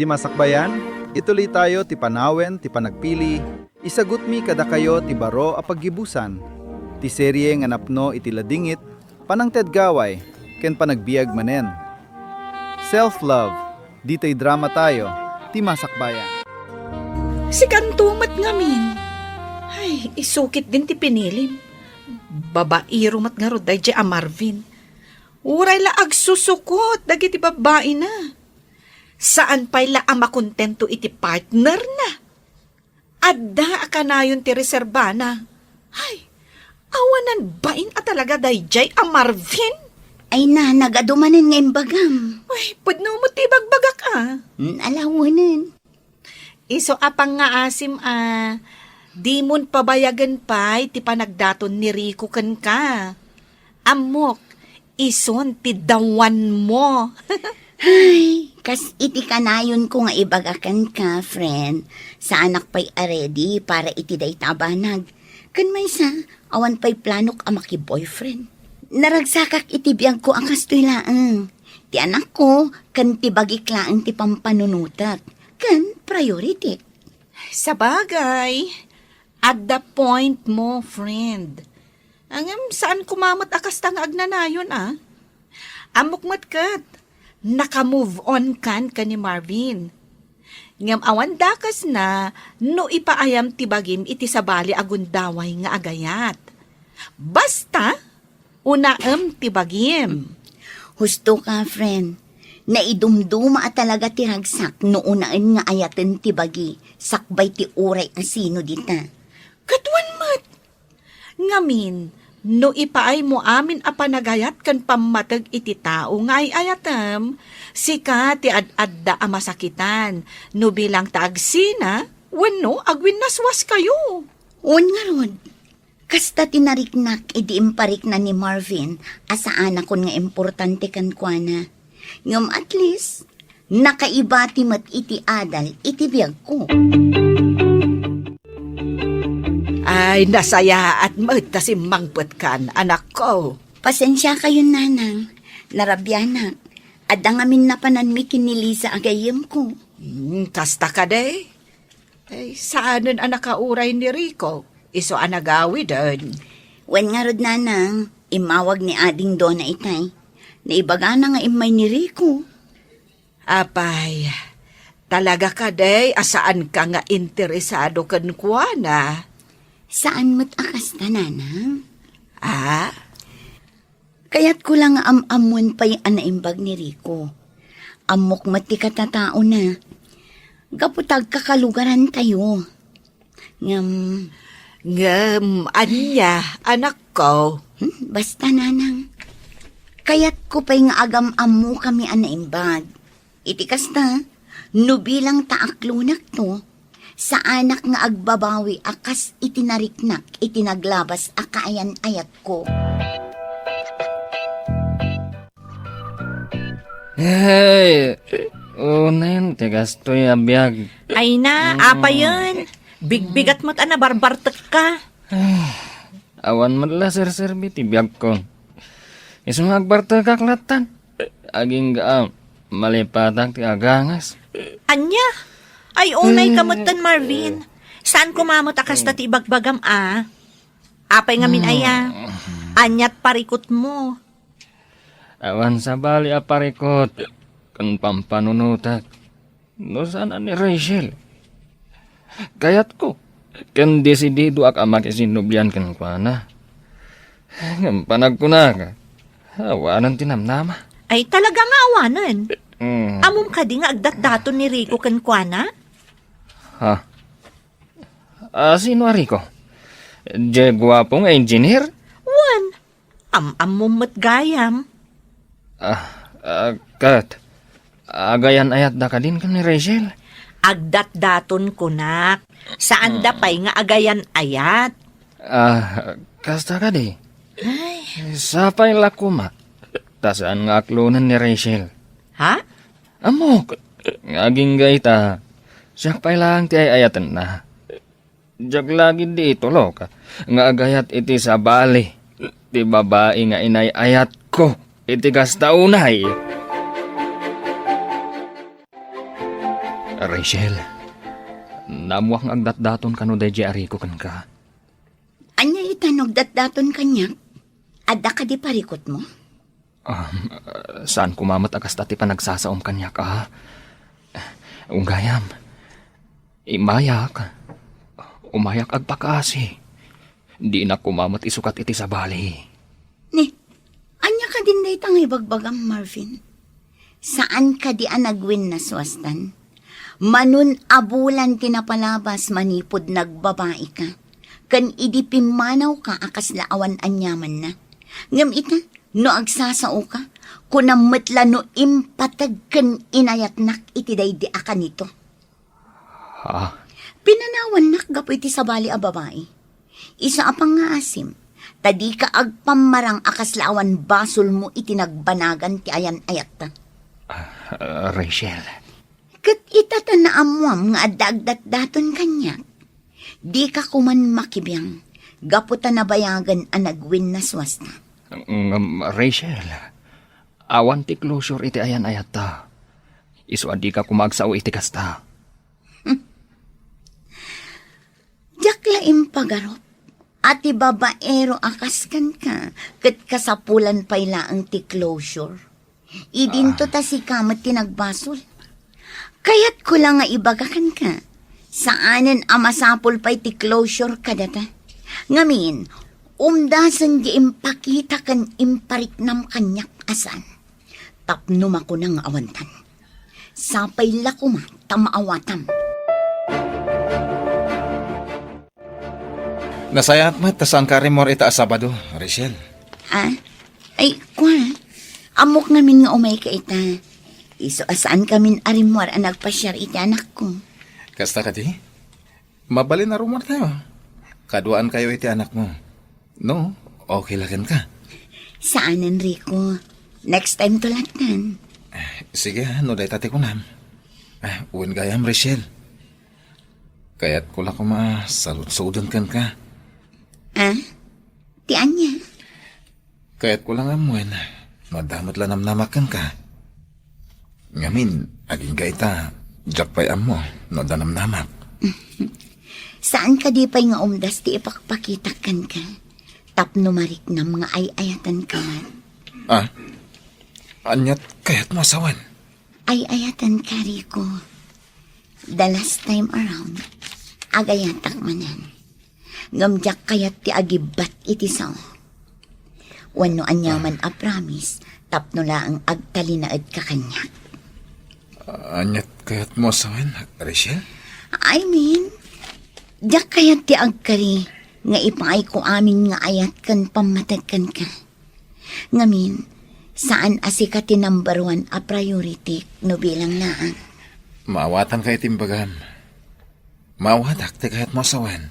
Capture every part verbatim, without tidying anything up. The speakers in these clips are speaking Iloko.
Ti masakbayan, itulitayo ti panawen ti panagpili, isagutmi kadakayo ti baro a paggibusan, ti serie nga napno iti ladingit, panangted gaway, ken panagbiag manen. Self-love, ditoy drama tayo, ti masakbayan. Sikanto met ngamin. Ay, isukit din ti pinilim. Babairo met ngarud dayjay a Marvin. Uray la agsusukot dagiti babbaina. Saan pay la a makontento iti partnerna. Adda a kanayon ti reserbana. Ay, awanan bain a talaga dayjay a Marvin. Ay na, nagadu manen nga imbagam. Ay, pudno mo ti ibagbagak a. Hmm, alawanen. Isu a pangngaasim a, dimon pabayagen pay ti panagdaton ni Rico kenka. Ammok, isun ti dawanmo. Ay, kas iti kanayonko nga ibaga kenka, friend, saanak pay a ready para iti dayta a banag. Ken maysa, awan pay planok a maki-boyfriend. Naragsakak iti biagko a kastoy laeng. Ti anakko, ken ti bagik laeng ti pampanunotek. Ken priority. Sabagay, adda point mo, friend. Ngem saan koma met a kasta nga agnanayon, a? Ammok met ket, naka-move on kan ken ni Marvin. Ngem awan dakesna no ipaayam ti bagim iti sabali a gundaway nga agayat. Basta, unaem ti bagim. Husto ka, friend. Naidumduma a talaga ti ragsak no unaen nga ayaten ti bagi sakbay ti uray a sino dita. Ket wen met. Ngamin, no ipaaymo amin a panagayat ken pammateg iti tao nga ay-ayatem, sika ti ad-adda a masakitan, no bilang ta agsina, wenno agwinnaswaskayo. Wen ngarud, kasta ti nariknak idi imparikna ni Marvin a saanakon nga importante kenkuana. Ngem at least, nakaibati met iti adal iti biagko. Ay, nasayaat met ta simmangpetkan, anakko. Pasensiakayon, nanang. Narabianak. Adda ngamin napananmi ken ni Liza a gayyemko. Hmm, kasta kadi? Ay, saanen a nakauray ni Rico, isu a nagawiden. Wen ngarud, nanang, immawag ni Ading Dona itay. Naibagana nga immay ni Rico. Apay, talaga kadi a saanka nga interesado kenkuana? Saan met a kasta, nanang. Ah? Kayatko la nga am-ammoen pay a naimbag ni Rico. Ammok met ti katataona. Gapu ta agkakalugarantayo. Ngem, ngem, ania, anakko? Hmm, basta, nanang. Kayatko pay nga agam-ammokami a naimbag. Iti kasta, no bilang ta aklonakto, saanak nga agbabawi a kas iti nariknak iti naglabas a kaayan-ayatko. Hey, unen ti kastoy a biag. Ay na, mm, apayen. Bigbigat met a nabarbartekka. Awan met la serserbi ti biagko. Isu nga agbartekak lattan. Agingga a malipatak ti agangas. Ania? Ay, unay ka metten, Marvin. Saan koma met a kasta ti ibagbagam a? Apay ngamin aya? Aniat parikutmo? Awan sabali a parikut ken pampanunotak. No saan a ni Rachel. Kayatko, ken desididoak a makisinnublian kenkuana. Ngem panagkunak, awanen ti namnama. Ay, talaga nga awanen. Mm. Ammom kadi nga agdatdaton ni Rico kenkuana? Ha? A, sino a Rico? Diay guapo nga engineer? Wen, am-ammom met gayam. Ah, ah, ket, agayan-ayatda kadin ken ni Rachel? Agdatdaton kunak. Saanda pay nga agayan-ayat. Ah, kasta kadi? Ay. Sapay la koma. Ta saan nga aklonen ni Rachel. Ha? Ammok, nga agingga ita, siak pay laeng ti ay-ayatenna. Diak la ketdi itulok nga agayat iti sabali ti babai nga inay-ayatko iti kasta unay. Rachel, naammoak nga agdatdaton kano daydiay a Rico kenka. Ania ita no agdatdaton kaniak? Adda kadi parikutmo? Um, saan koma met a kasta ti panagsasaom kaniak, a? Unggayam, immayak. Umayak agpakaasi. Dinak koma met isukat iti sabali. Ni, ania kadin dayta nga ibagbagam, Marvin? Saan kadi a nagwinnaswastan? Manun a bulan ti napalabas manipud nagbabaika, ken idi pimmanawka a kasla awan aniamanna. Ngem ita, no agsasaoka, kunam met la no impateg ken inayatnak iti daydi a kanito. Ha? Pinanawannak gapu iti sabali a babai. Isu a pangngaasim, ta dika agpammarang a kasla awan basolmo iti nagbanagan ti ayan-ayatta. Ah, Rachel. Ket ita ta naammoam nga adda agdatdaton kaniak, dika koman makibiang gapu ta nabayagen a nagwinnaswasta. Ngem, Rachel, awan ti closure iti ayan-ayatta. Isu a dika koma agsao iti kasta. Diak la impagarup a ti babaero a kas kenka ket kasapulan pay laeng ti closure. Idinto ta sika met ti nagbasol. Kayatko la nga ibaga kenka, saanen a masapul pay ti closure kadata. Ngamin, umdasen ti impakita ken impariknam kaniak a saan. Tapno makuna nga awantan. Sapay la koma ta maawatam. Nasayaat met ta saanka a rimmuar ita a Sabado, Rachel. Ah? Ay, kua. Ammok ngamin nga umayka ita. Isu a saankamin a rimmuar a nagpasiar iti anakko. Kasta kadi? Mabalin a rummuartayo. Kaduaankayo iti anakmo. No, okay la kenka. Saanen, Rico. Next time to lattan. Sige, no dayta ti kunam. Ah, wen gayam, Rachel. Kayatko la koma a saludsoden kenka. Ah? Ti ania? Kayatko la nga ammoen no adda met la namnamak kenka. Ngamin, agingga ita, diak pay ammo no adda namnamak. Saan kadi pay nga umdas ti ipakpakitak kenka? Tapno mariknam nga ay-ayatenka met. Ah? Aniat kayatmo a sawen? Ay-ayatenka, Rico. The last time around, agayatak manen. Ngem diak kayat ti agibbat iti sao. Wenno aniaman a promise tapno laeng agtalinaedka kaniak. Aniat kayatmo a sawen, Rachel? I mean, diak kayat ti agkari nga ipaayko amin nga ayat ken pammateg kenka. Ngamin, saan a sika ti number one a priority no bilang laeng. Maawatanka iti imbagam. Maawatak ti kayatmo a sawen.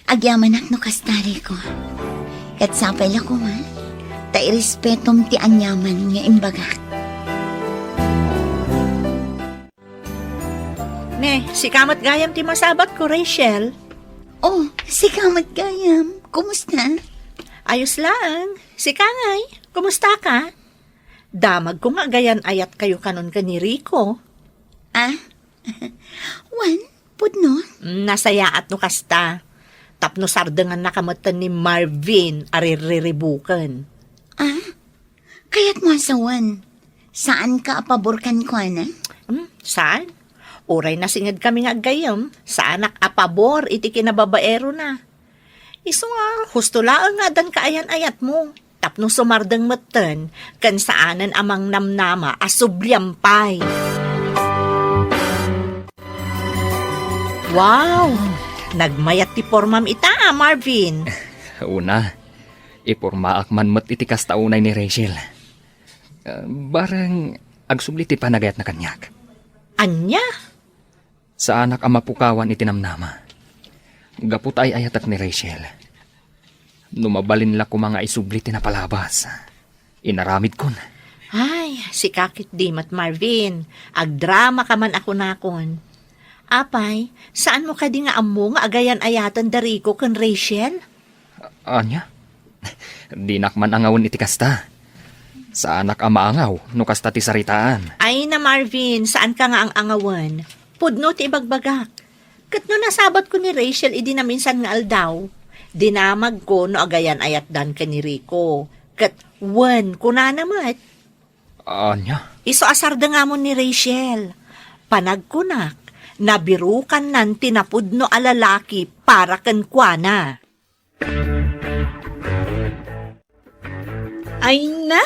Agyamanak no kasta, Rico. Ket sapay la koma, ta irespetom ti aniaman nga imbagak. Ne, sika met gayam ti masabatko, Rachel. Oh, sika met gayam. Kumusta? Ayos laeng. Sika ngay, kumusta ka? Damagko nga agayan-ayatkayo kanon ken ni Rico. Ah? Wen, pudno? Mm, nasayaat no kasta. Tapno sardengannaka metten ni Marvin a rirriribuken. Ah? Kayatmo a sawen, saanka a pabor kenkuana? Hmm, saan? Uray nasingedkami nga aggayyem, saanak a pabor iti kinababaerona. Isu nga, husto laeng nga addan kaayan-ayatmo, tapno sumardeng metten, ken saanen a mangnamnama a subliam pay. Wow! Nagmayat ti pormam ita, a, Marvin. Una, ipormaak man met iti kasta unay ni Rachel. Ah, bareng agsubli ti panagayatna kaniak. Ania? Saanak a mapukawan iti namnama. Gapu ta ay-ayatek ni Rachel. No mabalin la koma nga isubli ti napalabas, inaramidkon. Ay, sika ketdi met, Marvin. Agdramaka man a kunakon. Apay, saanmo kadi nga ammo nga agayan-ayaten da Rico ken Rachel? Ania? Dinak man angawen iti kasta. Saanak a maangaw no kasta ti saritaan. Ay na, Marvin, saanka nga ang-angawen. Pudno ti ibagbagak. Ket no nasabatko ni Rachel idi naminsan nga aldaw, dinamagko no agayan-ayatdan ken ni Rico. Ket wen, kunana met. Ania? Isu a sardengamon ni Rachel. Panagkunak, nabirukannan ti napudno a lalaki para kenkuana. Ay na,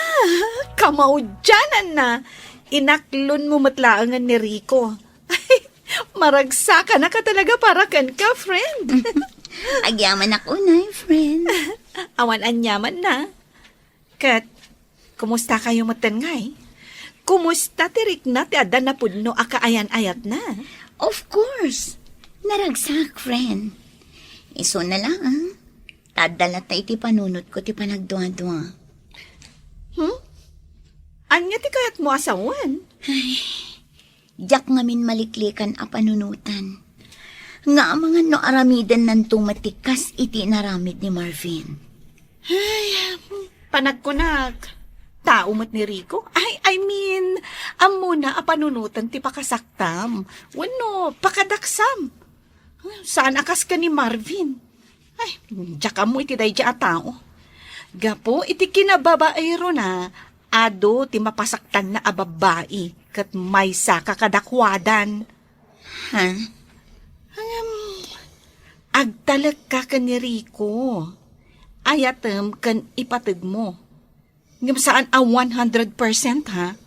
kamaudiananna. Inaklonmo met laengen ni Rico. Ay, maragsakanaka talaga para kenka, friend. Agyamanak unay, friend. Awan aniamanna. Ket, kumusta kayo metten ngay? Kumusta ti rikna ti adda napudno a kaayan-ayatna? Of course. Naragsak, friend. Isu na laeng. Ta adda latta iti panunotko ti panagduadua. Hmm? Ania ti kayatmo a sawen? Diak ngamin maliklikan a panunotan. Nga amangan no aramidennanto met ti kas iti inaramid ni Marvin. Ay, panagkunak, tao met ni Rico? Ay, I mean, ammona a panunotan ti pakasaktam wenno pakadaksam. Saan a kas ken ni Marvin. Ay, diak ammo iti daydiay a tao. Gapu iti kinababaerona, adu ti mapasaktanna a babbai ket maysaka kadakuadan. Ha? Ngem, agtalekka ken ni Rico. Ayatem ken ipategmo. Ngem saan a one hundred percent, ha?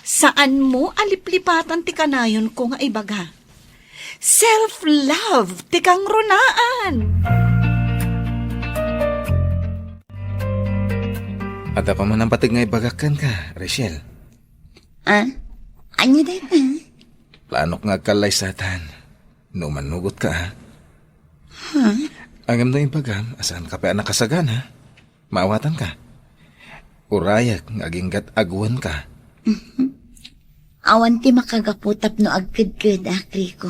Saanmo a liplipatan ti kanayonko nga ibaga. Self-love ti kangrunaan! Adda pa man a pateg nga ibagak kenka, Rachel. Ah? Ania dayta? Planok nga agkallaysatan. No mannugot ka, ha? Ha? Ngem no ibagam a saan ka pay a nakasagana, maawatanka. Urayak nga aginggat agwanka. Mhm. Awan ti makagapu tapno agkedkedak, Rico.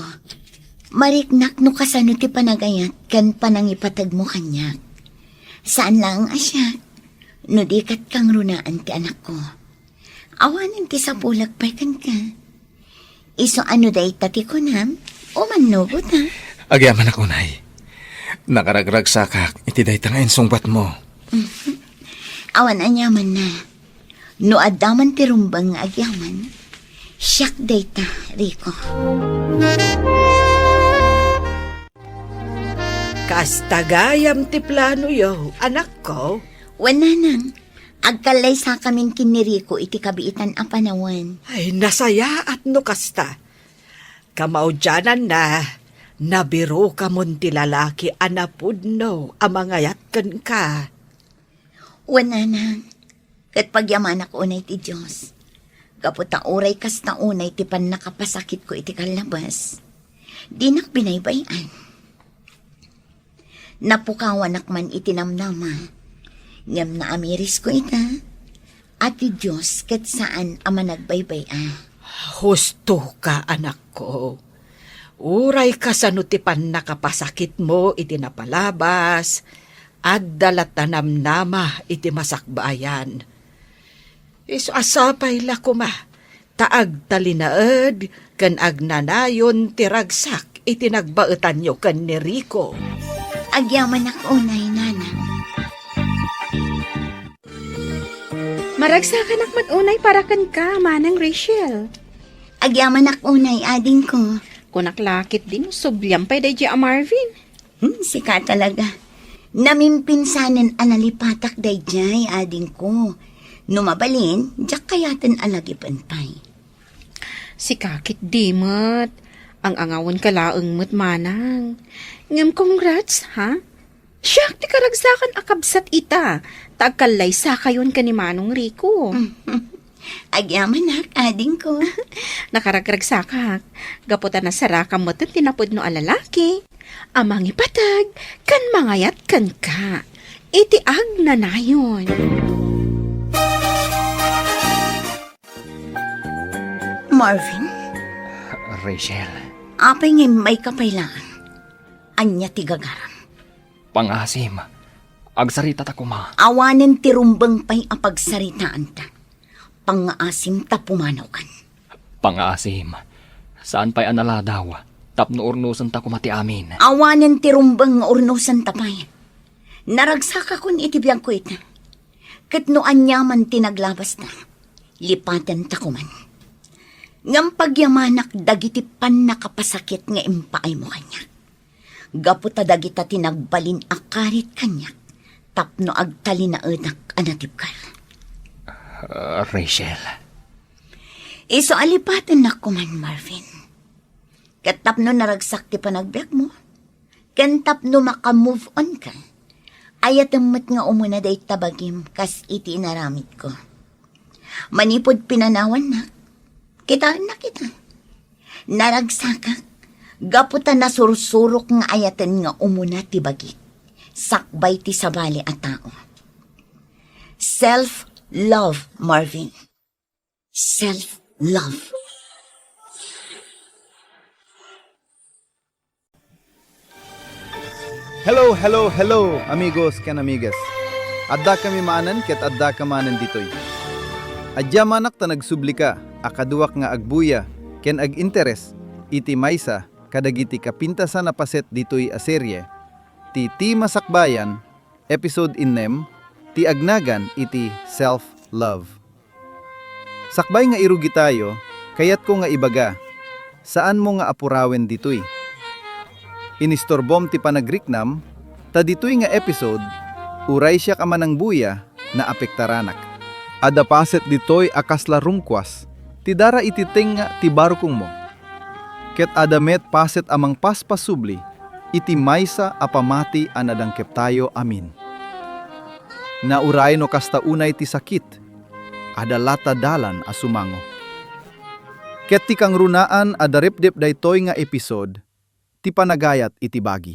Mariknak no kasano ti panagayat ken panangipategmo kaniak. Saan laeng a siak, no di ket kangrunaan ti anakko. Awanen ti sapulek pay kenka. Isu a no dayta ti kunam, o mannugot, ha? Agyamanak unay. Nakaragragsakak iti dayta nga insungbatmo. Mhm. Awan aniamanna. No adda man ti rumbeng nga agyaman, siak dayta, Rico. Kasta gayam ti planoyo, anakko? Wen, nanang. Agkallaysakamin ken ni Rico iti kabiitan a panawen. Ay, nasayaat no kasta. Kamaudiananna, nabirukamon ti lalaki a napudno a mangayat kenka. Wen, nanang, ket pagyamanak unay ti Dios. Gapu ta uray kasta unay ti pannakapasakitko iti kallabes, dinak binaybay-an. Napukawanak man iti namnama, ngem naamirisko ita, a ti Dios ket saan a managbaybay-a. Hustoka, anakko. Uray kasano ti pannakapasakitmo iti napalabas, adda latta namnama iti masakbayan. Isu a sapay la koma ta agtalinaed ken agnanayon ti ragsak iti nagbaetanyo ken ni Rico. Agyamanak unay, nanang. Maragsakanak met unay para kenka, Manang Rachel. Agyamanak unay, adingko. Kunak la ketdi no subliam pay daydiay a Marvin. Hmm, sika talaga. Namimpinsanen a nalipatak daydiay, adingko. No mabalin, diak kayaten a lagipen pay. Sika ketdi met. Ang-angawenka laeng met, manang. Ngem congrats, ha? Siak ti karagsakan a kabsat ita, ta agkallaysakayon ken ni Manong Rico. Agyamanak, adingko. Nakaragragsakak, gapu ta nasarakam met ti napudno a lalaki a mangipateg ken mangayat kenka iti agnanayon. Marvin? Rachel. Apay nga immayka pay laeng? Ania ti gagaram? Pangaasim. Agsaritata koma. Awanen ti rumbeng pay a pagsaritaanta. Pangaasim ta pumanawkan. Pangaasim. Saan pay a naladaw tapno urnosenta koma ti amin. Awanen ti rumbeng nga urnosenta pay. Naragsakakon iti biagko ita. Ket no aniaman ti naglabasta, lipatenta koman. Ngem pagyamanak dagiti pannakapasakit nga impaaymo kaniak. Gapu ta dagita ti nagbalin a karit kaniak tapno agtalinaedak a natibker. Ah, Rachel. Isu a lipatennak koman, Marvin. Ket tapno naragsak ti panagbiagmo, ken tapno maka-move on ka, ayatem met nga umuna dayta bagim kas iti inaramidko. Manipud pinanawannak, kitaennak ita. Naragsakak, gapu ta nasursurok nga ayaten nga umuna ti bagik, sakbay ti sabali a tao. Self-love, Marvin. Self-love. Hello, hello, hello, amigos ken amigas. Addakami manen ket addaka manen ditoy. Agyamanak ta nagsublika a kaduak nga agbuya ken ag-interes iti maysa kadagiti kapintasan a paset ditoy a serie, ti Ti Masakbayan, episode innem, ti agnagan iti Self-Love. Sakbay nga irugitayo, kayatko nga ibaga, saanmo nga apurawen ditoy. Inistorbom ti panagriknam, ta ditoy nga episode, uray siak a manangbuya, naapektaranak. Adda paset ditoy a kasla rumkuas ti dara iti tengnga ti barukongmo. Ket adda met paset a mangpaspasubli iti maysa a pamati a nadangkeptayo amin. Nauray no kasta unay ti sakit, adda latta dalan a sumango. Ket ti kangrunaan a darepdep daytoy nga episode, ti panagayat iti bagi.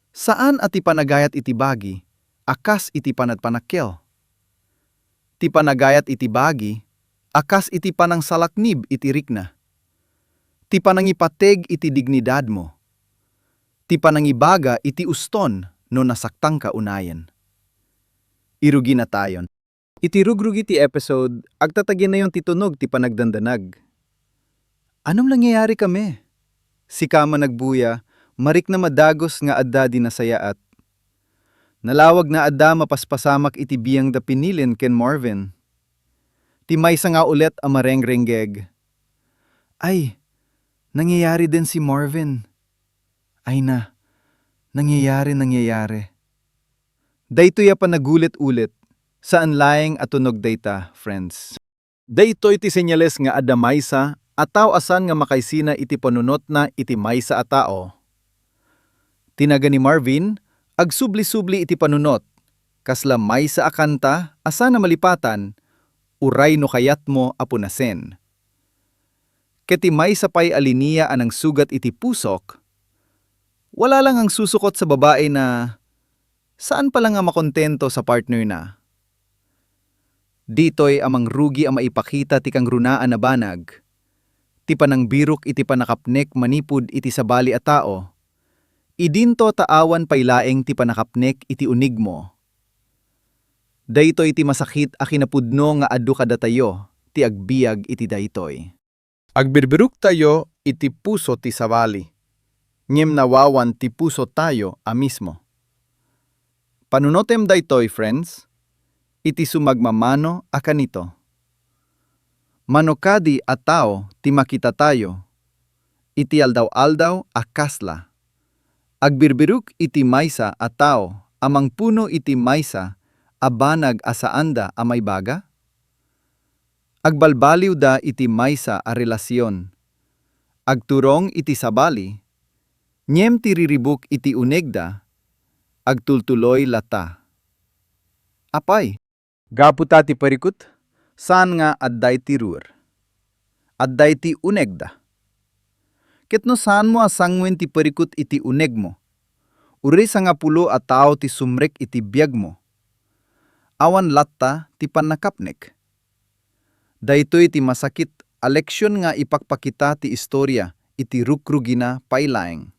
Saan a ti panagayat iti bagi a kas iti panagpanakkel. Ti panagayat iti bagi a kas iti panangsalaknib iti rikna. Ti panangipateg iti dignidadmo. Ti panangibaga iti uston no nasaktangka unayen. Iruginatayon. Iti rugrugi ti episode, agtataginayon ti tunog ti panagdandanag. Anong nangyayari kami? Sika a managbuya, mariknam a dagus nga adda di nasayaat. Nalawag nga adda mapaspasamak iti biangda pinilen ken Marvin. Ti maysa nga ulet a marengrenggeg. Ay, nangyayari din si Marvin. Ay na, nangyayari, nangyayari. Daytoy a panagulit-ulit, saan laeng a tunog dayta, friends. Daytoy ti senyales nga adda maysa a tao a saan nga makaisina iti panunotna iti maysa a tao. Ti nagan ni Marvin, agsubli-subli iti panunot, kasla maysa a kanta a saan a malipatan, uray no kayatmo a punasen. Ket ti maysa pay a linia a nangsugat iti pusok, wala la nga agsusukot sa babai na saan pa la nga makontento sa partner na. Ditoy a mangrugi a maipakita ti kangrunaan a banag, ti panangbirok iti pannakapnek manipud iti sabali a tao, idinto ta awan pay laeng ti pannakapnek iti unegmo. Daytoy ti masakit a kinapudno nga adu kadatayo ti agbiag iti daytoy. Agbirbiroktayo iti puso ti sabali, ngem nawawan ti pusotayo a mismo. Panunotem daytoy, friends, iti sumagmamano a kanito. Mano kadi a tao ti makitatayo iti aldaw-aldaw a kasla. Agbirbirok iti maysa a tao a mangpuno iti maysa a banag a saanda a maibaga? Agbalbaliwda iti maysa a relasion. Agturong iti sabali, ngem ti riribuk iti unegda, agtultuloy latta. Apay? Gapu ta ti parikut, saan nga adda iti ruar. Adda iti unegda. Ket no saanmo a sangoen ti parikut iti unegmo, uray sangapulo a tao ti sumrek iti biagmo, awan latta ti pannakapnek. Daytoy ti masakit a leksion nga ipakpakita ti istoria iti rukrugina pay laeng.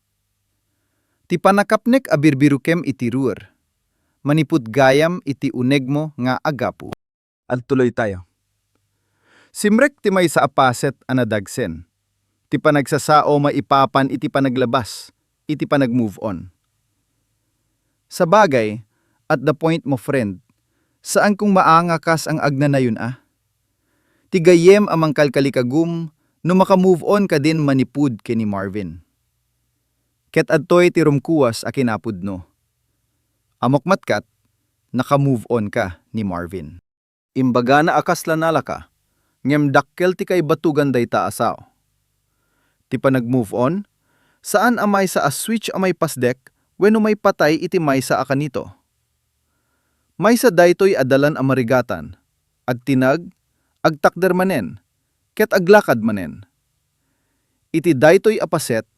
Ti pannakapnek a birbirokem iti ruar, manipud gayam iti unegmo nga agapu. Agtuloytayo. Simrek ti maysa a paset a nadagsen. Ti panagsasao maipapan iti panaglabas, iti panag-move on. Sabagay, at the point mo, friend, saan kong maanga kas ang agnanayon a? Ti gayyem a mangkalkalikagum no maka-move on kadin manipud ken ni Marvin. Ket adtoy ti rumkuas a kinapudno. Ammok met ket, naka-move on ka ni Marvin. Imbagana a kasla nalaka, ngem dakkel ti kaibatugan dayta a sao. Ti panag-move on, saan a maysa a switch a maipasdek wenno maipatay iti maysa a kanito. Maysa daytoy a dalan a marigatan, agtinag, agtakder manen, ket aglakad manen. Iti daytoy a paset,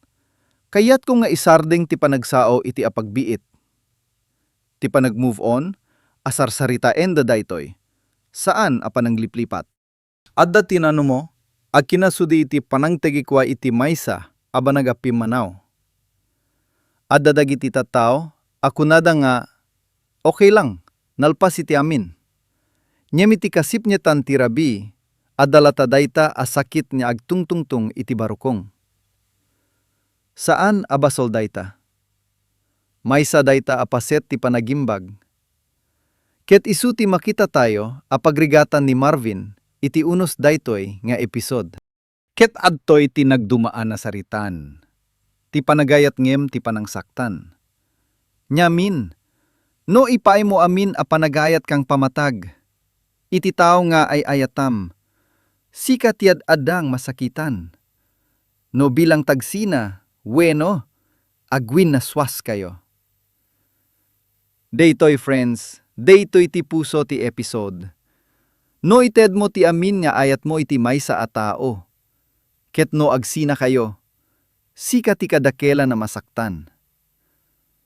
kayatko nga isardeng ti panagsao iti apagbiit. Ti panag-move on a sarsaritaenda daytoy, saan a panangliplipat. Adda ti nanumo a kinasudi iti panangtegekua iti maysa a banag a pimmanaw. Adda dagiti tattao a kunada nga, "Okay lang, nalpas iti amin." Ngem iti kasipnietan ti rabii, adda latta dayta a sakit nga agtungtungtong iti barukong. Saan a basol dayta. Maysa dayta a paset ti panagimbag. Ket isu ti makitatayo a pagrigatan ni Marvin iti unos daytoy nga episode. Ket adtoy ti nagdumaan a saritaan. Ti panagayat ngem ti panangsaktan. Niamin, no ipaaymo amin a panagayat kang pamatag, iti tao nga ay-ayatam, sika ti ad-addang masakitan. No bilang tagsina, wenno, agwinnaswaskayo. Daytoy, friends, daytoy ti puso ti episode. No itedmo ti amin nga ayatmo iti maysa a tao, ket no agsinakayo, sika ti kadakelan a masaktan.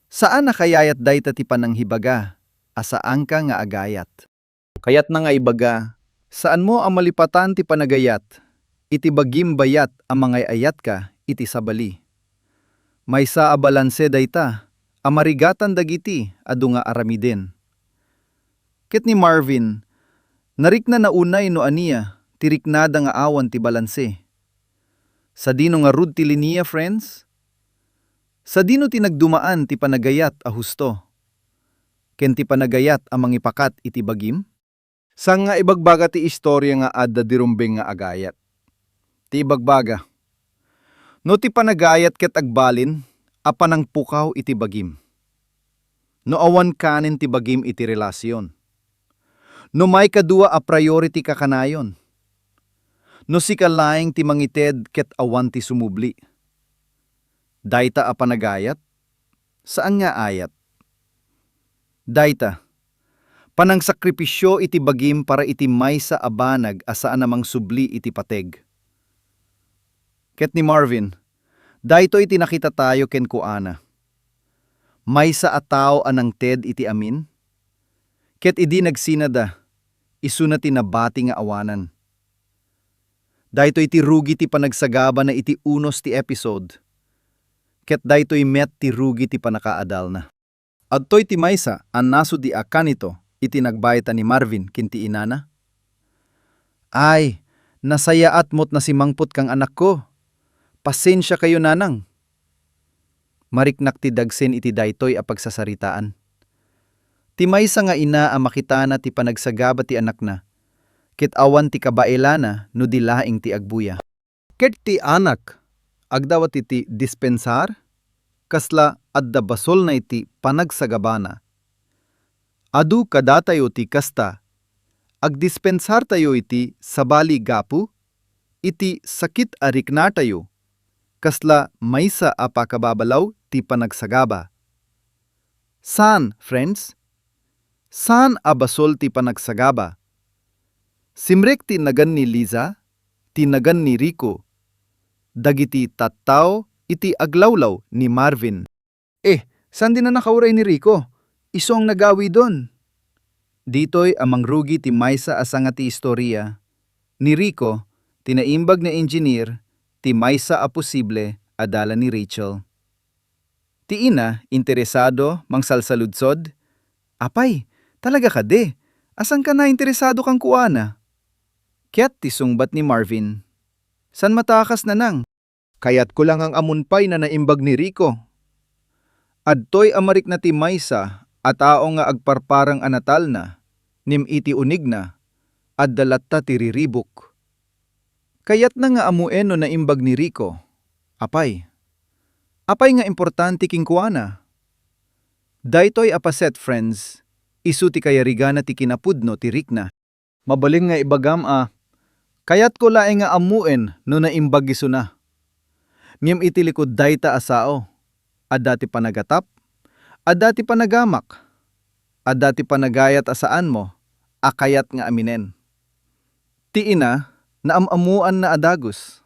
Saan a kayayat dayta ti panangibaga a saanka nga agayat. Kayatna nga ibaga, saanmo a malipatan ti panagayat iti bagim bayat a mangay-ayatka iti sabali. Maysa a balanse dayta a marigatan dagiti adu nga aramiden. Ket ni Marvin, nariknana unay no ania ti riknada nga awan ti balanse. Sadino ngarud ti linia, friends? Sadino ti nagdumaan ti panagayat a husto ken ti panagayat a mangipakat iti bagim? Saan nga ibagbaga ti istorya nga adda di rumbeng nga agayat. Ti ibagbaga, no ti panagayat ket agbalin a panangpukaw iti bagim. No awan kanen ti bagim iti relasion. No maikadua a priority ka kanayon. No sika laeng ti mangited ket awan ti sumubli. Dayta a panagayat, saan nga ayat. Dayta, panangsakripisio iti bagim para iti maysa a banag a saan a mangsubli iti pateg. Ket ni Marvin, daytoy ti nakitatayo kenkuana. Maysa a tao a nangted iti amin, ket idi nagsinada, isuna ti nabati nga awanan. Daytoy ti rugi ti panagsagabana iti unos ti episode, ket daytoy met ti rugi ti pannakaadalna. Adtoy ti maysa a nasudi a kanito iti nagbayta ni Marvin ken ti inana. Ay, nasayaat mo't nasimangpot kang anakko. Pasensiakayo, nanang. Mariknak ti dagsen iti daytoy a pagsasaritaan. Ti maysa nga ina a makitana ti panagsagaba ti anakna, ket awan ti kabaelana no di laeng ti agbuya. Ket ti anak, agdawat iti dispensar, kasla adda basolna iti panagsagabana. Adu kadatayo ti kasta, agdispensartayo iti sabali gapu iti sakit a riknatayo, kasla maysa a pakababalaw ti panagsagaba. Saan, friends? Saan a basol ti panagsagaba? Simrek ti nagan ni Liza, ti nagan ni Rico, dagiti tattao iti aglawlaw ni Marvin. Eh, saan di nakaurayna ni Rico? Isu ang nagawidon. Ditoy a mangrugi ti maysa a sanga ti istorya. Ni Rico, ti naimbag nga engineer, ti maysa a posible a dalan ni Rachel. Ti ina, interesado, mangsalsaludsod, "Apay, talaga kadi? Asanka nainteresado kenkuana?" Ket ti sungbat ni Marvin, "Saan matakas, nanang?" Kayatko la nga ammon pay no naimbag ni Rico. Adtoy a marikna ti maysa a tao nga agparparang a natalna, ngem iti unegna, adda latta ti riribuk. Kayatna nga ammoen no naimbag ni Rico. Apay? Apay nga importante kenkuana? Daytoy a paset, friends, isu ti kayarigana ti kinapudno ti rikna. Mabalin nga ibagam a, kayatko laeng nga ammoen no naimbag isuna. Ngem iti likud dayta a sao, adda ti panagatap, adda ti panagamak, adda ti panagayat a saanmo a kayat nga aminen. Ti ina, naam-ammoanna a dagus.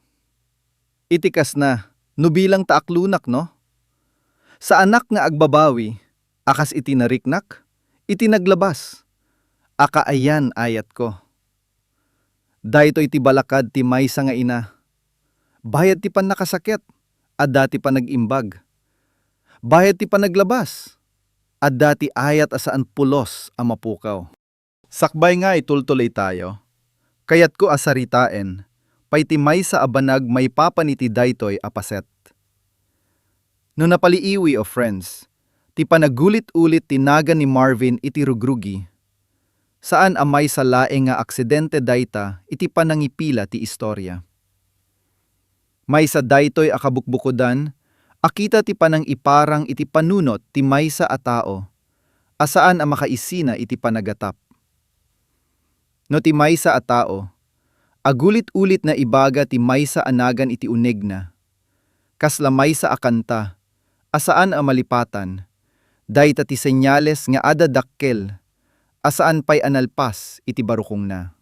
Iti kasna, no bilang ta aklonak, no? Saanak nga agbabawi a kas iti nariknak, iti naglabas, a kaayan-ayatko. Daytoy ti balakad ti maysa nga ina. Bayat ti pannakasaket, adda ti panag-imbag. Bayat ti panaglabas, adda ti ayat a saan pulos a mapukaw. Sakbay nga itultuloy tayo, kayatko a saritaen pay ti maysa a banag maipapan iti daytoy a paset. No napaliiwi, o friends, ti panagulit-ulit ti nagan ni Marvin iti rugrugi, saan a maysa laeng nga aksidente dayta iti panangipila ti istoria. Maysa daytoy a kabukbukodan a kita ti panangiparang iti panunot ti maysa a tao a saan a makaisina iti panagatap. No ti maysa a tao, agulit-ulit na ibaga ti maysa a nagan iti unegna, kasla maysa a kanta a saan a malipatan, dayta ti senyales nga adda dakkel a saan pay a nalpas iti barukongna.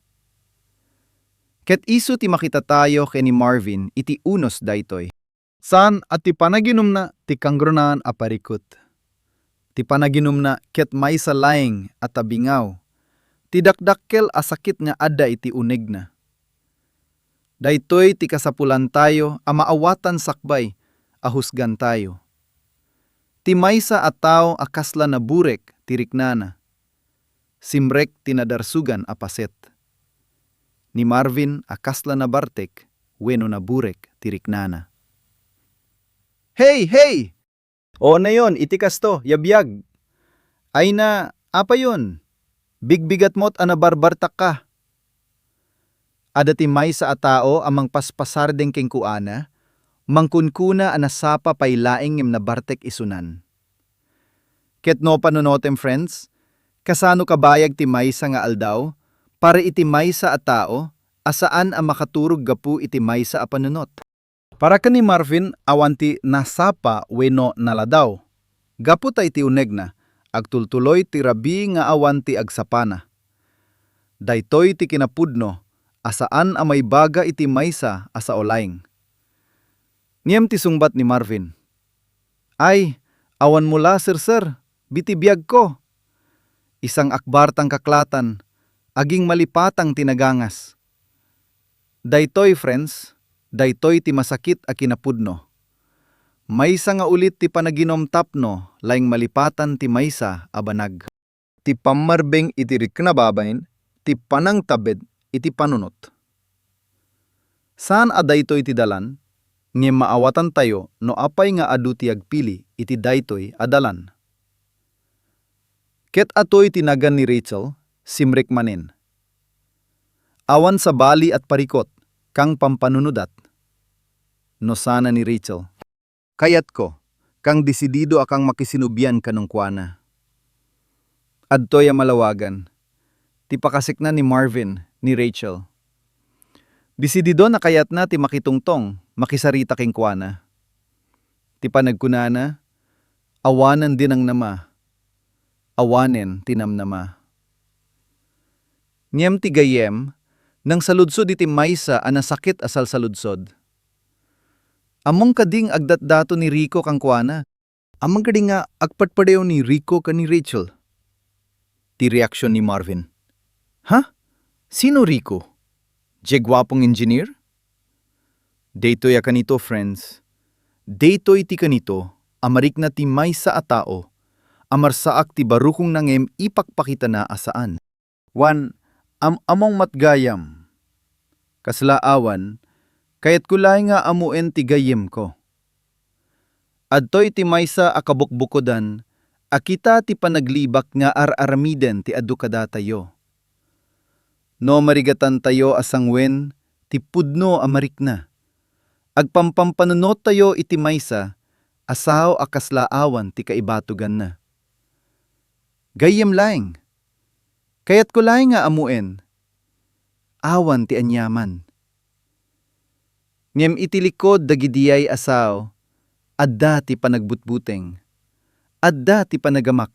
Ket isu ti makitatayo ken ni Marvin iti unos daytoy. Saan a ti panaginumna ti kangrunaan a parikut. Ti panaginumna ket maysa laeng a tabingaw ti dakdakkel a sakit nga adda iti unegna. Daytoy ti kasapulantayo a maawatan sakbay a husgantayo. Ti maysa a tao a kasla naburek ti riknana, simrek ti nadarsugan a paset. Ni Marvin a kasla nabartek wenno naburek ti riknana. Hey, hey! O, nayon, iti kasto, ya biag. Ay na, apayon? Bigbigat met a nabarbartakka. Adda ti maysa a tao a mangpaspasardeng kenkuana, mangkunkuna a nasapa pay laeng ngem nabartek isunan. Ket no panunotem, friends, kasano kabayag ti maysa nga aldaw para iti maysa a tao a saan a makaturog gapu iti maysa a panunot? Para ken ni Marvin, awan ti nasapa wenno naladaw. Gapu ta iti unegna, agtultuloy ti rabii nga awan ti agsapana. Daytoy ti kinapudno a saan a maibaga iti maysa a sao laeng. Ngem ti sungbat ni Marvin, "Ay, awanmo la, serser, iti biagko. Isang akbartang kaklatan, aging malipatang ti nagangas." Daytoy, friends, daytoy ti masakit a kinapudno. Maysa nga ulit ti panaginum tapno laeng malipatan ti maysa a banag. Ti pammarbeng iti rikna babaen ti panangtabed iti panunot. Saan a daytoy ti dalan, ngem maawatantayo no apay nga adu ti agpili iti daytoy a dalan. Ket atoy ti nagan ni Rachel, simrek manen. Awan sabali at parikot, kang pampanunudat. No sana ni Rachel. Kayatko, kang desidido a kang makisinubian kenkuana. Adtoy a malawagan ti pakasikna ni Marvin, ni Rachel. Desidido a kayatna ti makitungtong, makisarita kenkuana. Ti panagkunana, awanen ti namnama, awanen ti namnama. Ngem ti gayyem, nangsaludsod iti maysa a nasakit a salsaludsod. Ammom kadi nga agdatdaton ni Rico kenkuana? Ammom kadi nga agpadpadayo ni Rico ken ni Rachel? Ti reaksion ni Marvin. Ha? Sino Rico? Diay guapong engineer? Daytoy a kanito, friends. Daytoy ti kanito a marikna ti maysa a tao a marsaak ti barukongna ngem ipakpakitana a saan. Wen, am-, ammom met gayyem. Kasla awan, Kayatko laeng nga ammoen ti gayyemko. Adtoy ti maysa a kabukbukodan a kita ti panaglibak nga ar-aramiden ti adu kadatayo. No marigatantayo a sanguen ti pudno a marikna, agpampampanunottayo iti maysa a sao a kasla awan ti kaibatoganna. Gayyem laeng. Kayatko laeng nga ammoen. Awan ti aniaman. Ngem iti likod dagidiay a sao, adda ti panagbutbuteng. Adda ti panagamak.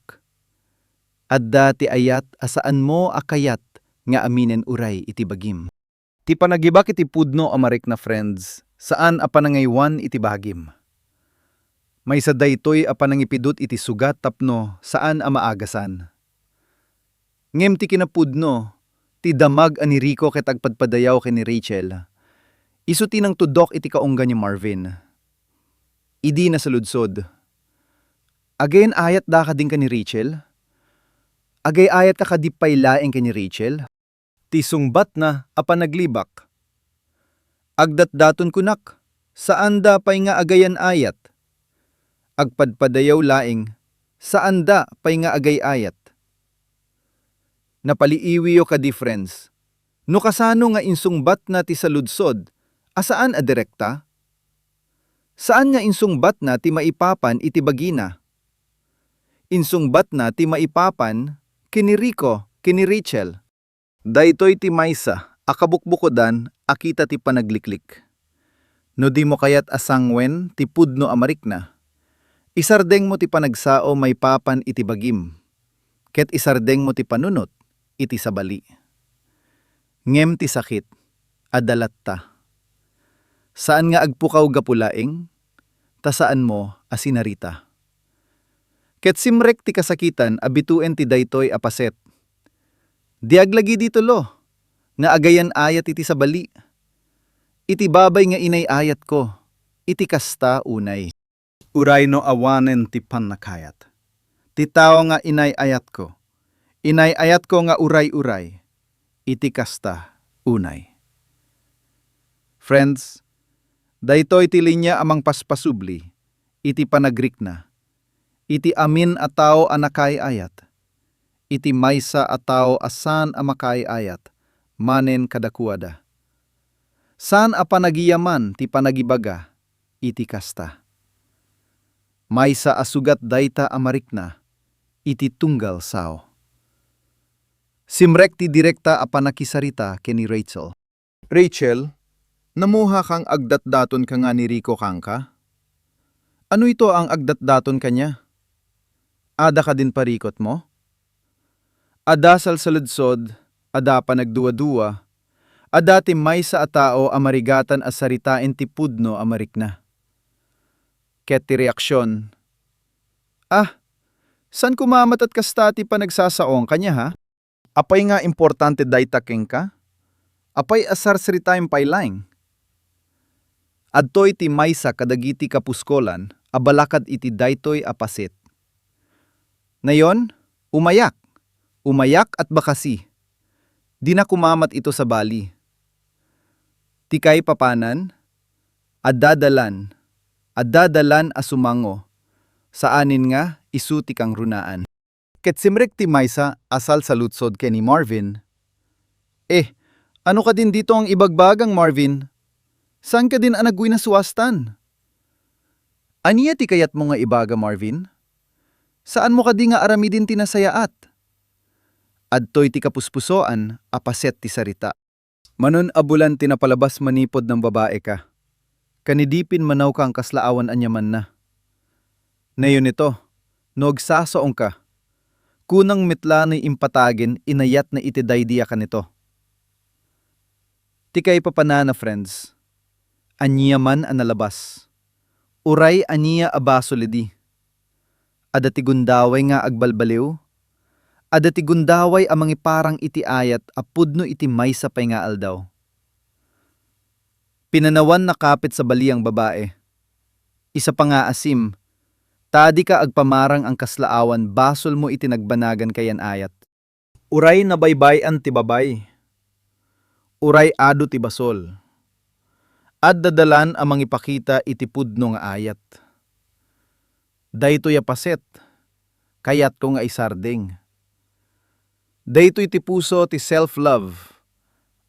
Adda ti ayat a saanmo a kayat nga aminen uray iti bagim. Ti panagibak iti pudno a marikna, friends, saan a panangaywan iti bagim. Maysa daytoy a panangipidut iti sugat tapno saan a maagasan. Ngem ti kinapudno, ti damag a ni Rico ket agpadpadayaw ken ni Rachel, isu ti nangtudok iti kaunggan ni Marvin. Idi nasaludsod, "Agayan-ayatda kadin ken ni Rachel? Agay-ayatka kadi pay laeng ken ni Rachel?" Ti sungbatna a panaglibak. Agdatdaton kunak, saanda pay nga agayan-ayat. Agpadpadayaw laeng, saanda pay nga agay-ayat. Napaliiwiyo kadi, friends, no kasano nga insungbatna ti saludsod a saan a direkta? Saan nga insungbatna ti maipapan iti bagina. Insungbatna ti maipapan ken ni Rico ken ni Rachel. Daytoy ti maysa a kabukbukodan a kita ti panagliklik. No dimo kayat a sanguen ti pudno a marikna, isardengmo ti panagsao maipapan iti bagim, ket isardengmo ti panunot iti sabali. Ngem ti sakit, adda latta. Saan nga agpukaw gapu laeng, ta saanmo a sinarita. Ket simrek ti kasakitan a bituen ti daytoy a paset. Diak lagi ditoy lo, nga agayan-ayat iti sabali. Iti babay nga inay-ayatko, iti kasta unay. Uray no awanen ti pannakayat. Ti tao nga inay-ayatko, inay-ayatko nga uray-uray, iti kasta unay. Friends, daytoy ti linia a mangpaspasubli iti panagrikna, iti amin a tao a nakaay-ayat, iti maysa a tao a saan a makaay-ayat manen kadakuada. Saan a panagiyaman ti panagibaga iti kasta. Maysa a sugat dayta a marikna iti tunggal sao. Simrek ti direkta a pannakisarita ken ni Rachel. "Rachel, namuha kang agdatdaton ka nga ni Rico kangka? Ano ito ang agdatdaton kanya? Ada kadin parikotmo? Adda salsaludsod, adda panagduadua, adda ti maysa a tao a marigatan a saritaen ti pudno a marikna." Ket ti reaksion, "Ah, saan ko mamat et kasta ti panagsasaoan kaniak, ha? Apay nga importante dayta kenka? Apay a sarsaritaem pay laeng?" Adtoy ti maysa kadagiti kapuskolan a balakad iti daytoy a paset. Nayon, umayak! Umayak et bakasi. Dinak mamat ito sabali. Ti kaipapanan, adda dalan, adda dalan a sumango, saanen nga isu ti kangrunaan. Ket simrek ti maysa a salsaludsod ken ni Marvin. "Eh, ano kadin dito ang ibagbagam, Marvin? Saan kadin a nagwinaswastan? Ania ti kayatmo nga ibaga, Marvin? Saanmo kadi nga aramiden ti nasayaat?" Adtoy ti kapuspusoan a paset ti sarita. "Manon a bulan ti napalabas manipud nangbabaeka. Kanidi pimmanaw kang kasla awan aniamanna. Nayon ito, no agsasaongka, kunang met la no impatagen inayatna iti daydi a kanito." Ti kaipapanana, friends, aniaman a nalabas. Uray ania a basol idi. Adda ti gundaway nga agbalbaliw. Adda ti gundaway a mangiparang iti ayat a pudno iti maysa pay nga aldaw. Pinanawan na kapit sabali ang babae. Isa pa nga asim, ta dika agpamarang ang kasla awan basolmo iti nagbanagan kayan ayat. Uray nabaybay-an ti babay. Uray adu ti basol. Adda dalan a mangipakita iti pudno nga ayat. Daytoy a paset, kayatko nga isardeng. Daytoy ti puso ti self-love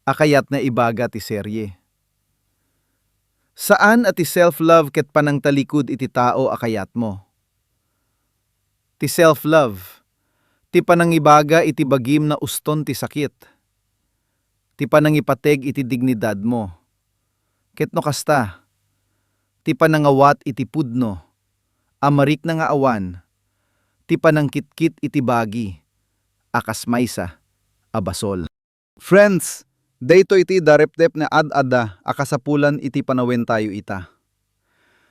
a kayatna ibaga ti serye. Saan a ti self-love ket panangtalikod iti tao a kayatmo. Ti self-love, ti panangibaga iti bagim na uston ti sakit. Ti panangipateg iti dignidadmo. Ket no kasta, ti panangawat iti pudno a marikna nga awan ti panangkitkit iti bagi a kas maysa a basol. Friends, daytoy ti darepdep nga ad-adda a kasapulan iti panawentayo ita.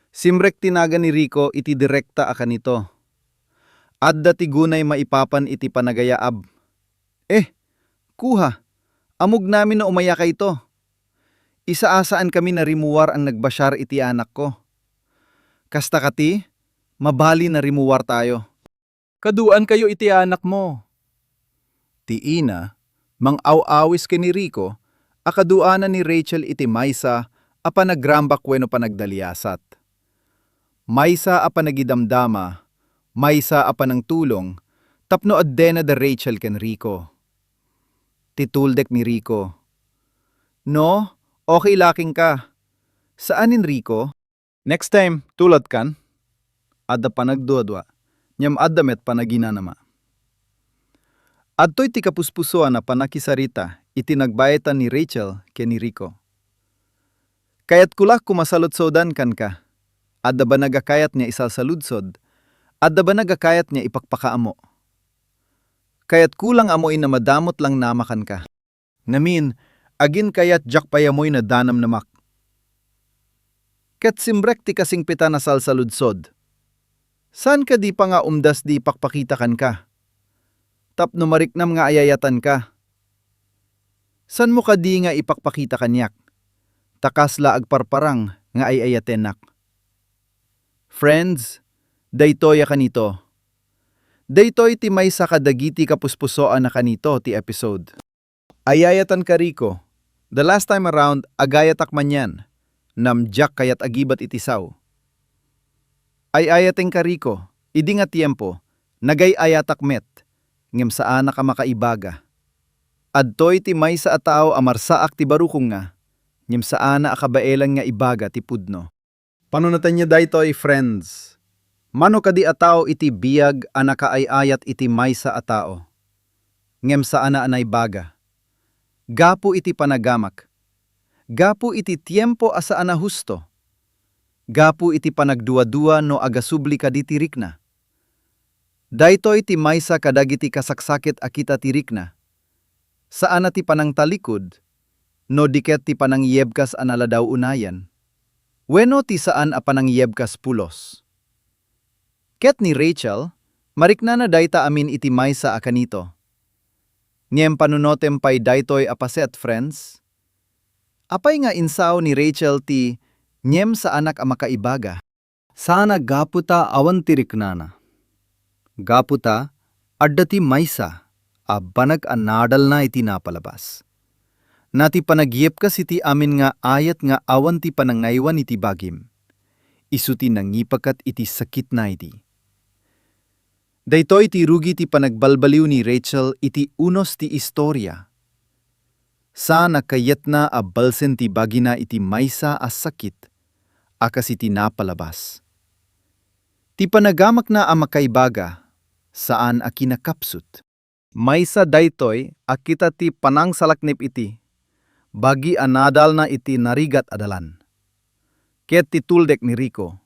Simrek ti nagan ni Rico iti direkta a kanito. Adda ti gunay maipapan iti panagayaab. Eh, kuha, ammogamin no umayakayto. Isa a saankami a rimuar a nagbasiar iti anakko. Kasta kadi, mabalin a rimuartayo. Kaduaankayo iti anakmo. Ti ina, mang-aw-awis ken ni Rico, a kaduaanna ni Rachel iti maysa a panagrambak wenno panagdaliasat. Maysa a panagidamdama, maysa a panangtulong, tapno addena da Rachel ken Rico. Ti tuldek ni Rico. No, okay la kenka. Saan Enrico? Next time, tulad kan, adda panagduadua, ngem adda met panaginanama. Adtoy ti kapuspusoan a pannakisarita iti nagbaetan ni Rachel ken ni Rico. Kayatko la koma saludsodan kenka. Adda banag a kayat nga isalsaludsod, adda banag a kayat nga ipakpakaammo. Kayatko lang ammoen a madamot lang nama kenka. Ngamin, aginkayat diak pay ammoy a danamnamak. Ket simrek ti kasingpetan a salsaludsod. Saan kadi pay nga umdas ti ipakpakita kenka? Tapno mariknam nga ayayatanka. Saanmo kadi nga ipakpakita kaniak? Ta kasla agparparang nga ay-ayatennak. Friends, daytoy a kanito. Daytoy ti maysa kadagiti kapuspusoan a kanito ti episode. Ay-ayatanka, Rico. The last time around, agayatak manen. Ngem diak kayat agibat iti sao. Ay-ayatenka, Rico. Idi nga tiempo, nagay-ayatak met, ngem saanak a makaibaga. Adtoy ti maysa a tao a marsaak ti barukongna, ngem saana a kabaelan nga ibaga ti pudno. Panunotenyo daytoy, friends. Mano kadi a tao iti biag a nakaay-ayat iti maysa a tao, ngem saana a naibaga? Gapu iti panagamak. Gapu iti tiempo a saan a husto. Gapu iti panagduadua no agasubli kadi ti rikna. Daytoy ti maysa kadagiti kasaksakit a kita ti rikna. Saana ti panangtalikod, no di ket ti panangiyebkas a naladaw unayen, wenno ti saan a panangiyebkas pulos. Ket ni Rachel, mariknana dayta amin iti maysa a kanito. Ngem panunotem pay daytoy a paset, friends. Apay nga insao ni Rachel ti ngem saanak a makaibaga? Saana gapu ta awan ti riknana. Gapu ta adda ti maysa a banag a nadalna iti napalabas. Na ti panagiyebkas iti amin nga ayat nga awan ti panangaywan iti bagim. Isu ti nangipakat iti sakitna idi. Daytoy ti rugi ti panagbalbaliw ni Rachel iti unos ti istoria. Saana kayatna a balsen ti bagina iti maysa a sakit a kas iti napalabas. Ti panagamakna a makaibaga, saan a kinakapsut. Maysa daytoy a kita ti panangsalaknib iti bagi a nadalna iti narigat a dalan. Ket ti tuldek ni Rico,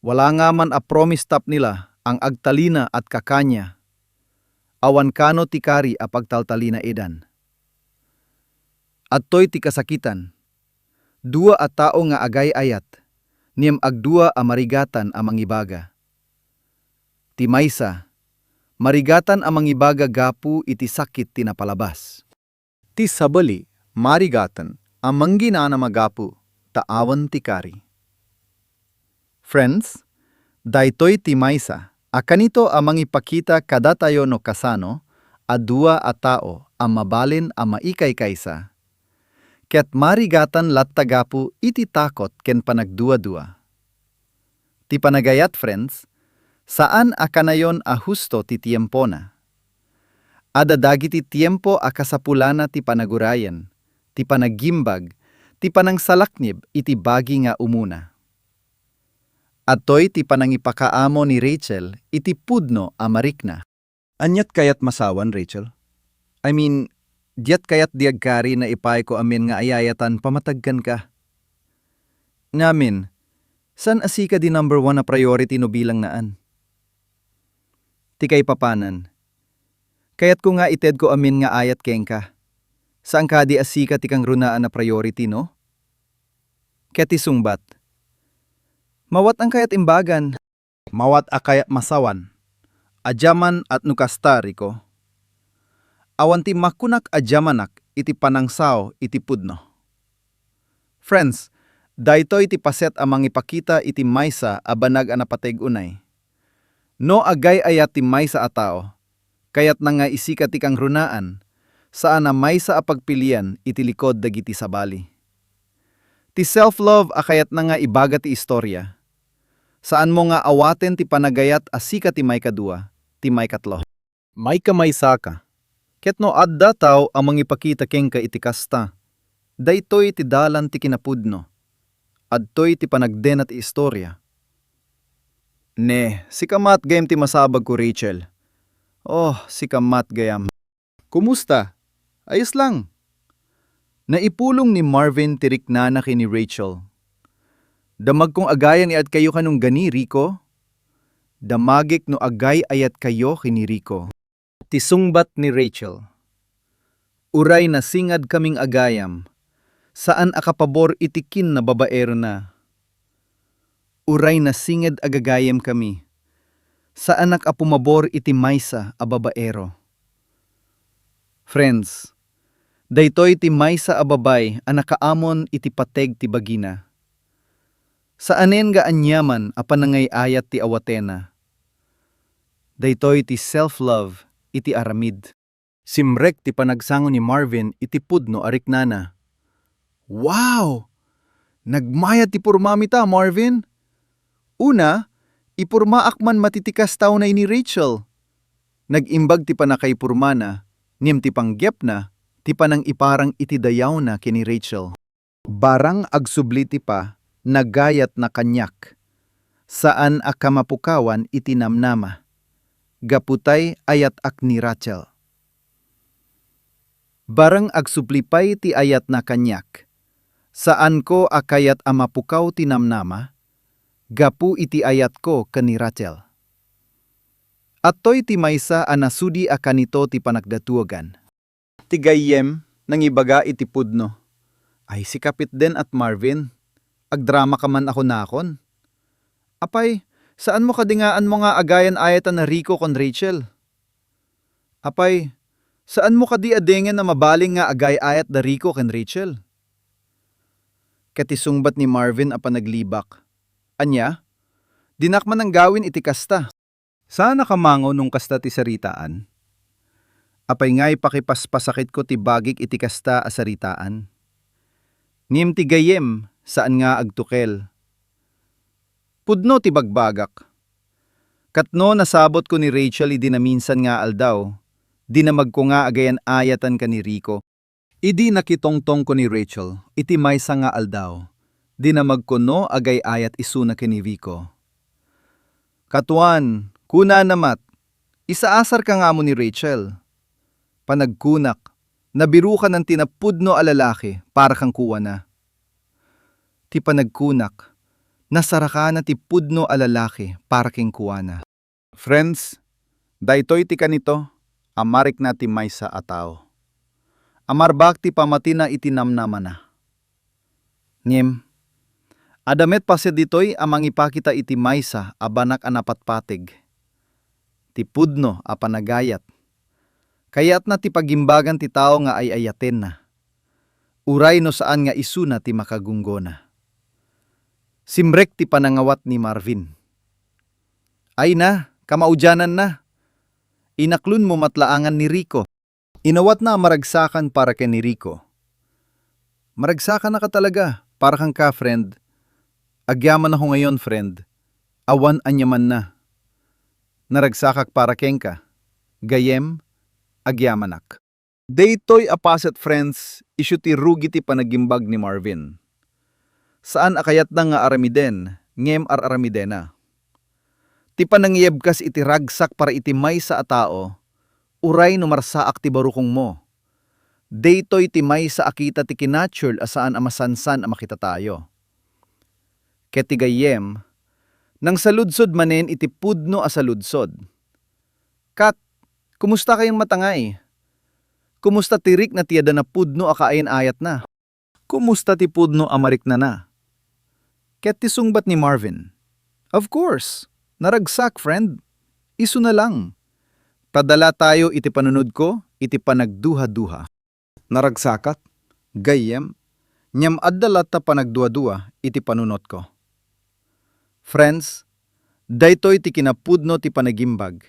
wala nga man a promise tapno la ang agtalina at kakania, awan kano ti kari a pagtaltalinaedan. Adtoy ti kasakitan, dua a tao nga agay-ayat, ngem agdua a marigatan a mangibaga. Ti maysa, marigatan a mangibaga gapu iti sakit ti napalabas. Ti sabali, marigatan a mangginana manggapu ta awan ti kari. Friends, daytoy ti maysa a kanito a mangipakita kadatayo no kasano a dua a tao a mabalin a maikaykaysa, Ket marigatan latta gapu iti takot ken panagduadua. Ti panagayat, friends, saan a kanayon a husto ti tiempona. Adda dagiti tiempo a kasapulana ti panagurayen, ti panaggimbag, ti panangsalaknib iti bagi nga umuna. Adtoy ti panangipakaamo ni Rachel iti pudno a marikna. Aniat kayat masawan, Rachel? I mean, diat kayat di agkari naipayko amin nga ayayatan pamatagkanka? Ngamin, saan a sika di number one a priority no bilang naan? Ti kaipapanan, kayatko nga itedko amin nga ayat kenka. Saan kadi a sika ti kangrunaan a priority, no? Ket ti sungbat, mawat ang kayat imbagan. Mawat a kayat masawan. Adiaman at no kasta, Rico. Awan ti makunak adiamanak iti panangsao iti pudno. Friends, daytoy ti paset a mangipakita iti maysa a banag a napateg unay. No agay-ayat ti maysa a tao, kayatna nga isika ti kangrunaan, saan a maysa a pagpilian iti likod dagiti sabali. Ti self-love a kayatna nga ibaga ti istoria. Saanmo nga awaten ti panagayat a sika ti maikadua, ti maikatlo. Maikamaysaka. Ket no adda tao a mangipakita kenka iti kasta, daytoy ti dalan ti kinapudno. Adtoy ti panagdena ti istoria. Ne, sika met gayam ti masabagko, Rachel. Oh, sika met gayam. Kumusta? Ayos lang. Naipulong ni Marvin ti riknana ken ni Rachel. Damagkong agayat kayo kanunggani, Rico. Damagek no agay-ayat kayo ken ni Rico. Ti sungbat ni Rachel. Uray nasingad kaming agayam, saan a kapabor iti kinnababaerona. Uray nasinged a gagayem kami, saanak a pumabor iti maysa a babaero. Friends, daytoy ti maysa a babay a nakaamon iti pateg ti bagina. Saanen nga aniaman a panangay-ayat ti awatena. Daytoy ti self-love iti aramid. Simrek ti panagsango ni Marvin iti pudno a riknana. Wow! Nagmayat ti purmami ta, Marvin! Una, ipurmaak man matitikas ta unay ni Rachel. Nag-imbag ti pannakaipurmana, ngem ti panggepna, ti panangiparang iti dayawna ken ni Rachel. Barang agsubli ti pa, nagayatna kaniak. Saan a kamapukawan iti namnama. Gapu tay ayat-ak ni Rachel. Barang agsubli pay ti ayatna kaniak. Saanko a kayat a mapukaw ti namnama, gapu iti ayatko ken ni Rachel. Adtoy ti maysa a nasudi a kanito ti panagdatuagan. Ti gayyem, nangibaga iti pudno. Ay, sika ketdin at Marvin, agdramaka man a kunakon. Apay, saanmo kadi nga aanmo nga agayan-ayatan a Rico ken Rachel? Apay, saanmo kadi a dengen a mabalin nga agay-ayat da Rico ken Rachel? Ket ti sungbat ni Marvin a panaglibak. Ania? Dinak man anggawin iti kasta. Saanaka mangaw no kasta ti saritaan? Apay nga ipakipaspasakitko ti bagik iti kasta a saritaan? Ngem ti gayyem, saan nga agtukel. Pudno ti bagbagak. Ket no nasabotko ni Rachel idi naminsan nga aldaw, dinamagko nga agayan-ayatan ken ni Rico. Idi nakitongtongko ni Rachel iti maysa nga aldaw, dinamagko no agay-ayat isuna ken ni Rico. Katuan, kunana met, isaasarka nga ammo ni Rachel. Panagkunak, nabirukanan ti napudno a lalaki para kenkuana. Ti panagkunak, nasarakanan ti pudno a lalaki para kenkuana. Friends, daytoy ti kanito a marikna ti maysa a tao. Amarbak ti pamatina iti namnamana. Ngem, adda met paset ditoy a mangipakita iti maysa a banak a napatpateg. Ti pudno a panagayat. Kayatna ti pagimbagan ti tao nga ay-ayatenna. Uray no saan nga isuna ti makagunggona. Simrek ti panangawat ni Marvin. Ay na, kamaudiananna. Inaklonmo met laangan ni Rico. Inawatna a maragsakan para ken ni Rico. Maragsakanaka talaga, para kangka, friend. Agyamanako ngayon, friend. Awan aniamanna. Naragsakak para kenka. Gayyem, agyamanak. Daytoy a paset, friends, isu ti rugi ti panagimbag ni Marvin. Saan a kayatna nga aramiden, ngem ar-aramidena. Ti panangiyebkas iti ragsak para iti maysa a tao, uray no marsaak ti barukongmo. Daytoy ti maysa a kita ti kinatural a saan a masansan a makitatayo. Ket ti gayyem, nangsaludsod manen iti pudno a saludsod. Kat, kumusta kayon matangay? Kumusta ti rikna ti adda napudno a kaayan-ayatna? Kumusta ti pudno a mariknana? Ket ti sungbat ni Marvin, "Of course, naragsak, friend. Isu na lang. Padala tayo iti panunodko iti panagduhaduha." Naragsakak, gayyem, ngem adda latta panagduadua iti panunotko. Friends, daytoy ti kinapudno ti panagimbag.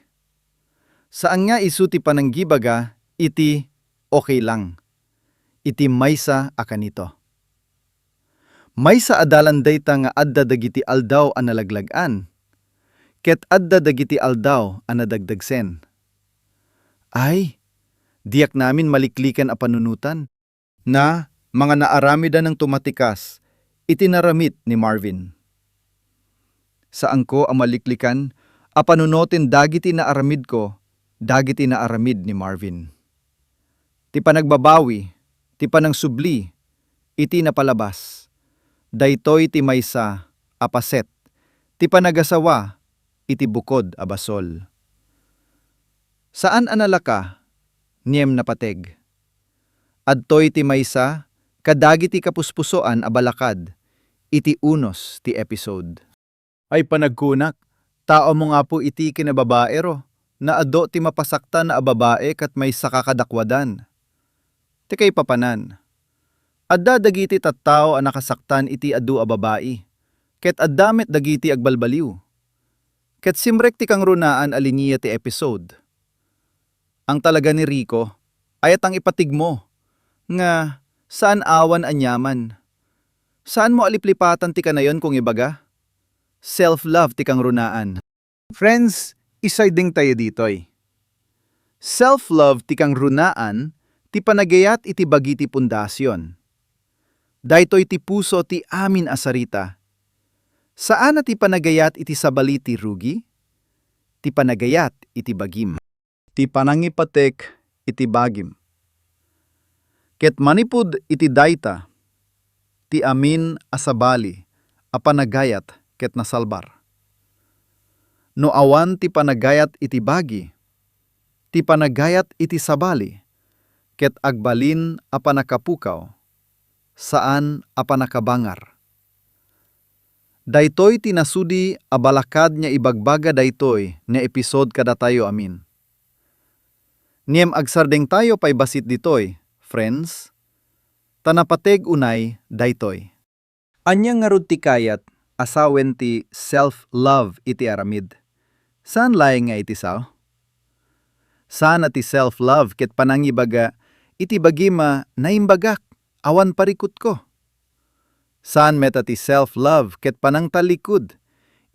Saan nga isu ti pananggibaga iti okay lang, iti maysa a kanito. Maysa a dalan dayta nga adda dagiti aldaw a nalaglag-an, ket adda dagiti aldaw a nadagdagsen. Ay, diak namin maliklikan a panunotan. Na, mga naaramid a nang tumatikas iti naramid ni Marvin. Saanko a maliklikan a panunoten dagiti naaramidko, dagiti naaramid ni Marvin. Ti panagbabawi, ti panangsubli, iti napalabas. Daytoy ti maysa a paset ti panagasawa iti bukod a basol. Saan a nalaka, ngem napateg. Adtoy ti maysa kadagiti kapuspusoan a balakad iti unos ti episode. Ay panagkunak, tao mo nga po iti kinababaero, naado ti mapasaktan a babae ket maysaka kadakuadan. Ti kaipapanan, adda dagiti tattao a nakasaktan iti adu a babai, ket adda met dagiti agbalbaliw. Ket simrek ti kangrunaan a linia ti episode. Ang talaga ni Rico, ayatang ipatigmo, nga saan awan aniaman. Saan mo aliplipatan ti kanayon kung ibaga? Self-love ti kangrunaan. Friends, isaydeng tayo ditoy. Self-love ti kangrunaan ti panagayat iti bagi ti pundasion. Daytoy ti puso ti amin a sarita. Saan a ti panagayat iti sabali ti rugi, ti panagayat iti bagim. Ti panangipatek iti bagim. Ket manipud iti dayta, ti amin a sabali a panagayat ket nasalbar. No awan ti panagayat iti bagi, ti panagayat iti sabali ket agbalin a pannakapukaw, saan a pannakabangar. Daytoy ti nasudi a balakad nga ibagbaga daytoy nga episode kadatayo amin. Ngem agsardengtayo pay bassit ditoy, friends, ta napateg unay daytoy. Ania ngarud ti kayat a sawen ti self-love iti aramid? Saan laeng nga iti sao? Saan a ti self-love ket panangibaga iti bagim a naimbagak, awan parikutko. Saan met a ti self-love ket panangtallikud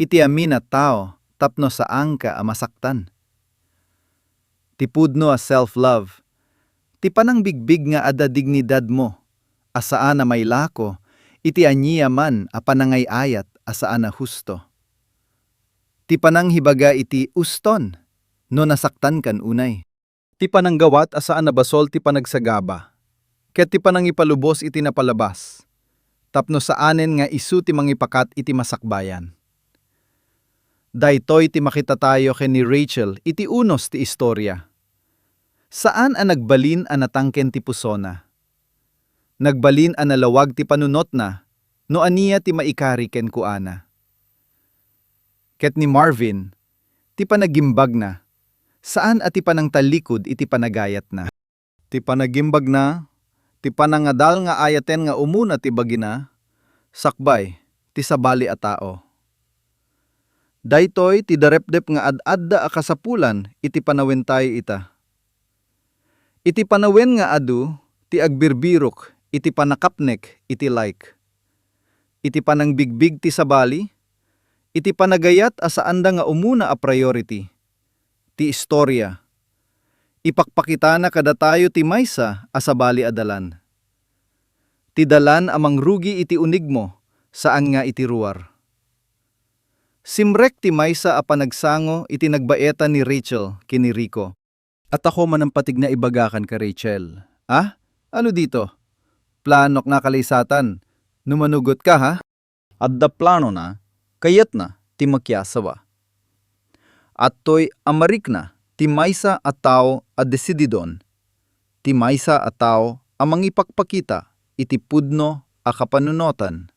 iti amin a tao tapno saanka a masaktan. Ti pudno a self-love, ti panangbigbig nga adda dignidadmo a saan a mailako iti aniaman a panangay-ayat a saan a husto. Ti panangibaga iti uston no nasaktankan unay. Ti pananggawat a saan a basol ti panagsagaba, ket ti panangipalubos iti napalabas, tapno saanen nga isu ti mangipakat iti masakbayan. Daytoy ti makitatayo ken ni Rachel iti unos ti istoria. Saan a nagbalin a natangken ti pusona. Nagbalin a nalawag ti panunotna no ania ti maikari kenkuana. Ket ni Marvin, ti panagimbagna, saan a ti panangtallikud iti panagayatna. Ti panagimbagna, ti panangadal nga ayaten nga umuna ti bagina, sakbay ti sabali a tao. Daytoy ti darepdep nga ad-adda a kasapulan iti panawentayo ita. Iti panawen nga adu ti agbirbirok iti pannakapnek iti like, iti panangbigbig ti sabali, iti panagayat a saanda nga umuna a priority, ti istorya. Ipakpakitana kadatayo ti maysa a sabali a dalan. Ti dalan a mangrugi iti unegmo, saan nga iti ruar. Simrek ti maysa a panagsango iti nagbaetan ni Rachel ken ni Rico. Adda ko manampatig nga ibaga kenka, Rachel. Ah? Adu dita? Planok nga kalaysatan. No manugotka, ha? Adda planona, kayatna ti makiasawa. Adtoy a marikna ti maysa a tao a desididon, ti maysa a tao a mangipakpakita iti pudno a kapanunotan.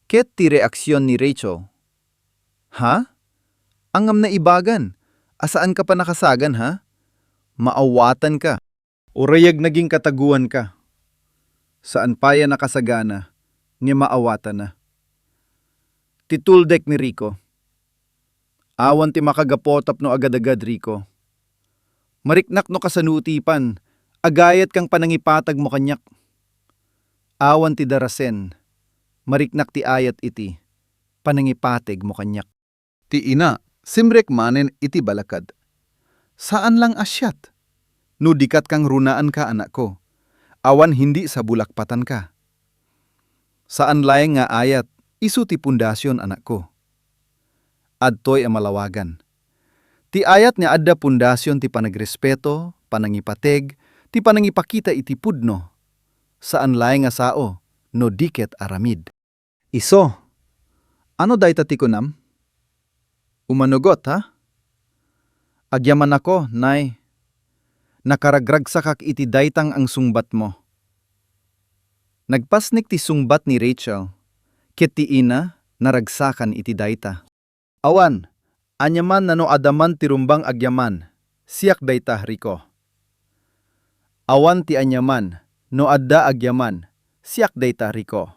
Ket ti reaksion ni Rachel, "Ha? Ania nga ibagan? A saanka pannakasagan, ha? Maawatanka. Uray naging kataguanka. Saan pay a nakasagana, ngem maawatanna." Ti tuldek ni Rico. Awan ti makagapu tapno agadagad, Rico. Mariknak no kasano ti pan, agayat kang panangipateg mo kaniak. Awan ti darasen, mariknak ti ayat iti panangipateg mo kaniak. Ti ina, simrek manen iti balakad. Saan lang a siat. No dikat kang runaanka, anakko, awan hindi sa bulakpatanka. Saan laeng nga ayat, isu ti pundasion, anakko. Adtoy a malawagan. Ti ayat nga adda pundasion ti panagrespeto, panangipateg, ti panangipakita iti pudno. Saan laeng nga sao no di ket aramid. Isu, ano dayta ti kunam? Umanugot, ha? Agyamanak, nay. Nakaragragsakak iti dayta nga sungbatmo. Nagpasnek ti sungbat ni Rachel, ket ti ina naragsakan iti dayta. Awan, aniaman no adda man ti rumbeng agyaman, siak dayta, Rico. Awan ti aniaman no adda agyaman, siak dayta, Rico.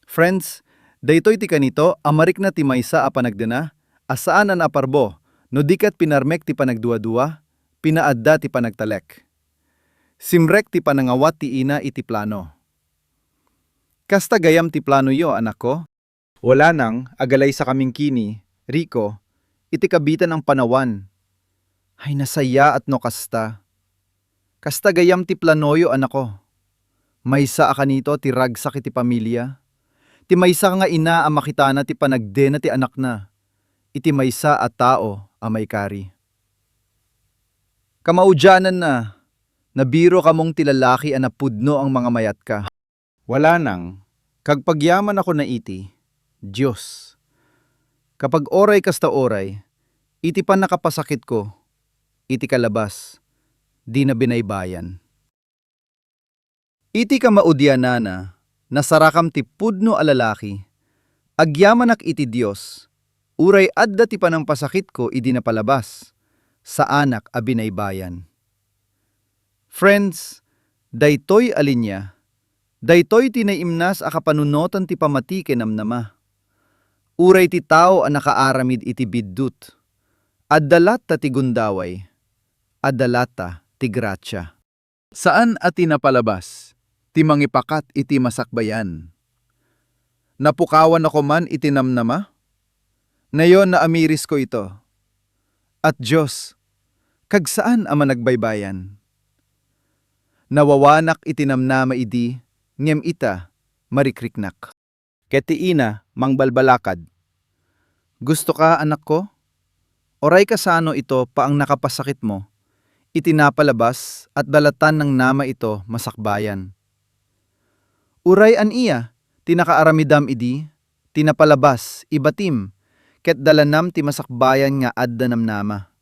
Friends, daytoy ti kanito a marikna ti maysa a panagdena a saan a naparbo no di ket pinarmek ti panagduadua, pinaadda ti panagtalek. Simrek ti panangawat ti ina iti plano. Kasta gayam ti planoyo, anakko? Wala nang agalaysakamin kini, Rico, iti kabitan a panawan. Ay, nasayaat no kasta. Kasta gayam ti planoyo, anakko. Maysa a kanito ti ragsak iti pamilia. Ti maysa nga ina a makitana ti panagdena ti anakna iti maysa a tao a maikari. Kamaudiananna, nabiro kamong ti lalaki a napudno a mangamayatka. Wala nang, kagpagyamanakon iti Dios. Kapag uray kasta uray, iti pannakapasakitko, iti kalabas, dina binaybayan. Iti kamaudianana, nasarakam ti pudno a lalaki, agyamanak iti Dios, uray adda ti panangpasakitko idi napalabas, saanak a binaybayan. Friends, daytoy a linia, daytoy ti naimnas a kapanunotan ti pammati ken namnama. Uray ti tao a nakaaramid iti biddut, adda latta ti gundaway, adda latta ti grasia. Saan a ti napalabas ti mangipakat iti masakbayan. Napukawanako man iti namnama? Nayon naamirisko ito. At Dios, kag saan a managbaybayan. Nawawanak iti namnama idi, ngem ita, marikriknak. Ket ti ina mangbalbalakad. Gustoka, anakko? Uray kasano ito paang nakapasakitmo, iti napalabas adda latta ti namnama iti masakbayan. Uray ania ti nakaaramidam idi, ti napalabas, ibatim, ket dalanam ti masakbayan nga adda namnama.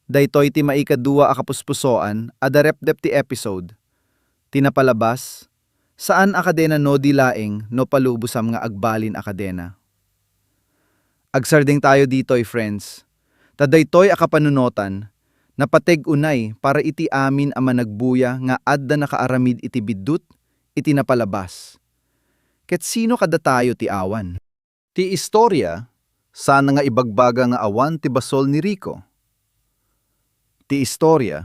Daytoy ti maikadua a kapuspusoan a darepdep ti episode. Ti napalabas, saan a kadena no di laeng no palubosam nga agbalin a kadena. Agsardengtayo ditoy, friends. Ta daytoy a kapanunotan, napateg unay para iti amin a managbuya nga adda nakaaramid iti biddut, iti napalabas. Ket sino kadatayo ti awan? Ti istorya, saan nga ibagbaga nga awan ti basol ni Rico. Ti istorya,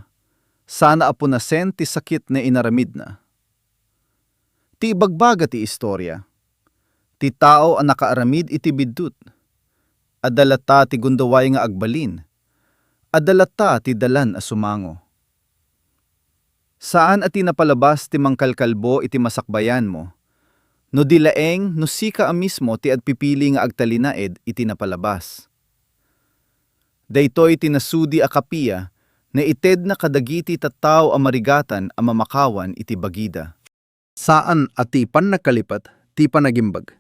Saan a punasen ti sakit nga inaramidna. Ti ibagbaga ti istoria, ti tao a nakaaramid iti biddut, adda latta ti gundaway nga agbalin, adda latta ti dalan a sumango. Saan a ti napalabas ti mangkalkalbo iti masakbayanmo, no di laeng no sika a mismo ti agpipili nga agtalinaed iti napalabas. Daytoy ti nasudi a kappia nga itedna kadagiti tattao a marigatan a mamakawan iti bagida. Saan a ti pannakalipat ti panagimbag,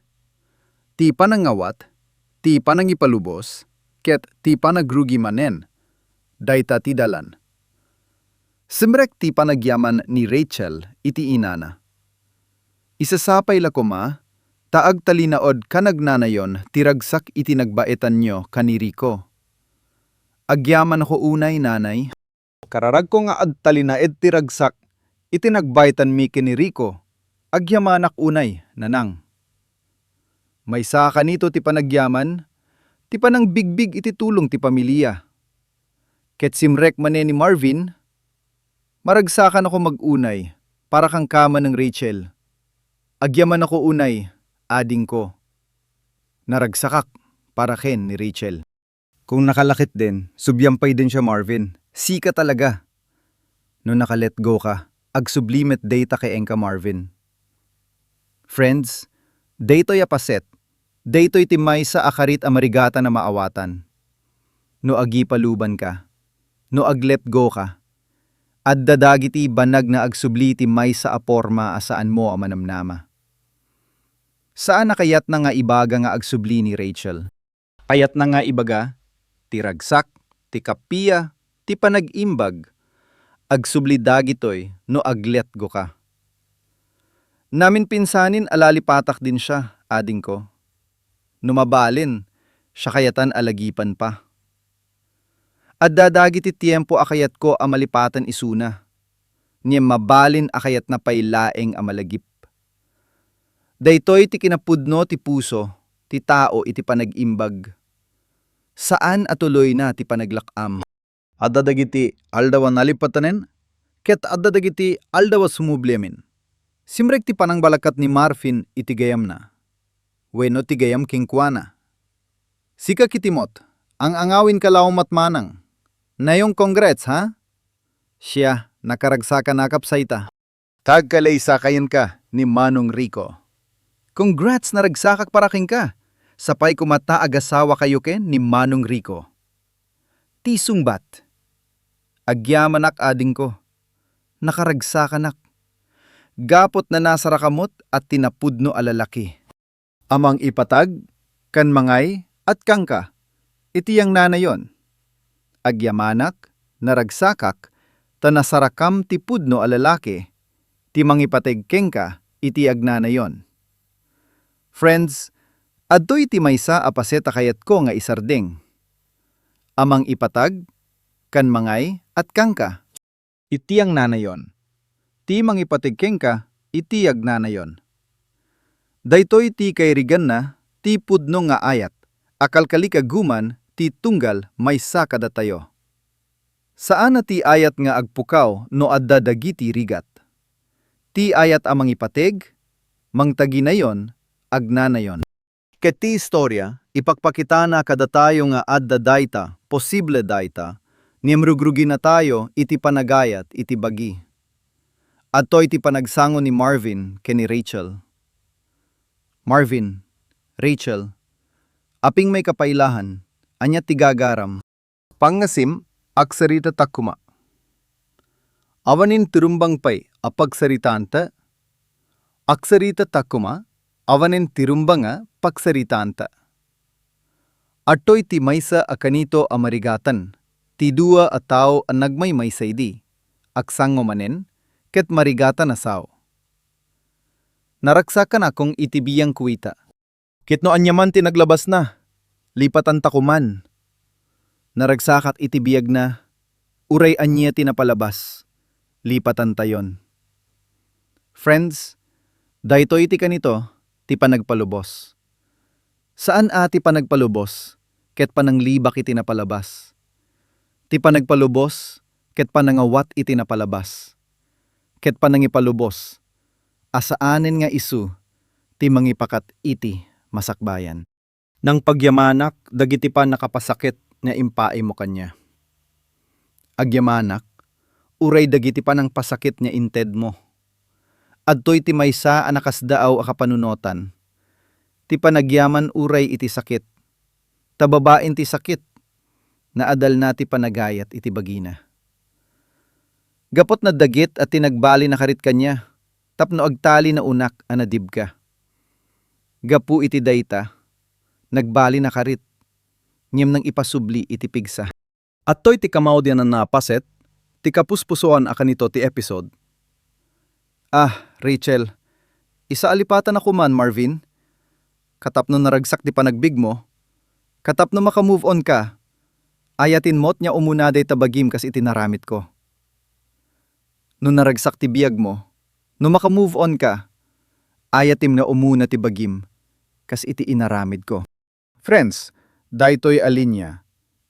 ti panangawat, ti panangipalubos, ket ti panagrugi manen. Dayta ti dalan. Simrek ti panagyaman ni Rachel iti inana. Isasapay la koma, ta agtalinaed ken agnanayon ti ragsak iti nagbaetanyo ken ni Rico. Agyamanko unay, Nanay. Kararagko nga agtalinaed ti ragsak iti nagbaetanmi ken ni Rico. Agyamanak unay, Nanang. Maysa kanito ti panagyaman, ti panangbigbig iti tulong ti pamilya. Ket simrek manen ni Marvin, maragsakanako magunay para kenka, Manong Rachel. Agyamanako unay, adingko. Naragsakak para ken ni Rachel. Kung nakalakit din, sublian pay din siya, Marvin. Sika talaga. No naka-let go ka, agsubli met dayta kenka, Marvin. Friends, daytoy a paset, daytoy ti maysa a karit a marigatan a maawatan. No agipaluban ka, no ag-let go ka, adda dagiti banag nga agsubli ti maysa a porma a saanmo a manamnama. Saan a kayatna nga ibaga nga agsubli ni Rachel. Kayatna nga ibaga, ti ragsak, ti kappia, ti panag-imbag, agsubli dagitoy no ag-let go ka. Naminpinsanin a lalipatak din siya, adingko. No mabalin, siya kayatan a lagipan pa. Adda dagiti tiempo a kayatko a malipatan isuna. Ngem mabalin a kayatna pay laeng a malagip. Daytoy ti kinapudno ti puso ti tao iti panag-imbag. Saan a tuloyna ti panaglak-am. Adda dagiti aldaw a nalipatanen, ket adda dagiti aldaw a sumubliamin. Simrek ti panangbalakkat ni Marvin iti gayamna. Wenno ti gayam kenkuana. Sika kiti met, ang-angawinka laeng met, Manang. Nayong congrats, ha? Siya, nakaragsakan a kapsayta. Tagkalaysakayenka ni Manong Rico. Congrats, naragsakak para kenka. Sapay koma ta agasawakayo ken ni Manong Rico. Ti sungbat. Agyamanak, adingko. Nakaragsakanak. Gaput nanasaraka met a ti napudno a lalaki. A mangipateg ken mangay-at kenka iti yangnanayon. Agyamanak, naragsakak, ta nasarakam ti pudno a lalaki ti mangipateg kenka iti agnanayon. Friends, adtoy ti maysa a paset a kayatko nga isardeng. A mangipateg ken mangay-at kenka iti yangnanayon, ti mangipateg kenka iti yagnanayon. Daytoy ti kairiganna ti pudno nga ayat a kalkalikaguman ti tunggal maysa kadatayo. Saan a ti ayat nga agpukaw no adda dagiti rigat. Ti ayat a mangipateg, mangtaginayon, agnanayon. Ket ti istoria, ipakpakitana kadatayo nga adda dayta, posible dayta, ngem rugruginatayo iti panagayat iti bagi. Adtoy ti panagsango ni Marvin ken ni Rachel. Marvin, Rachel, aping may kapailahan, ania ti gagaram? Pangngasim, agsaritatak koma. Awanen tirumbang pay a pagsaritaanta. Agsaritatak koma, awanen tirumbang a pagsaritaanta. Adtoy ti maysa a kanito a marigatan, ti dua a tao a nagmaymaysa idi, agsango manen, ket marigatan a sao. Naragsakanakon iti biangko ita. Ket no ania man ti naglabasna, lipatanta koman. Naragsakak iti biagna, uray ania ti napalabas, lipatantayon. Friends, daytoy ti kanito ti panagpalubos. Saan a ti panagpalubos ket pananglibak iti napalabas. Ti panagpalubos ket panangawat iti napalabas, ket panangipalubos a saanen nga isu ti mangipakat iti masakbayan. Nangpagyamanak dagiti pannakapasakit nga impaaymo kaniak. Agyamanak, uray dagiti panangpasakit nga intedmo. Adtoy ti maysa a nakasdaaw a kapanunotan, ti panagyaman uray iti sakit. Ta babaen ti sakit, naadalna ti panagayat iti bagina. Gaput nadagit a ti nagbalinakarit kaniak, tapno agtali na unak a nadibka. Gapu iti dayta, nagbalinakarit, ngem nang ipasubli iti pigsa. Adtoy ti kamaudian a napaset ti kapuspusoan a kanito ti episode. Ah, Rachel, isaalipatan a koman, Marvin. Katapno naragsak ti panagbigmo, katapno maka-move on ka, ayaten met nga umuna dayta bagim kas iti naramidko. No naragsak ti biagmo, no maka-move on ka, ayatem nga umuna ti bagim kas iti inaramidko. Friends, daytoy a linia,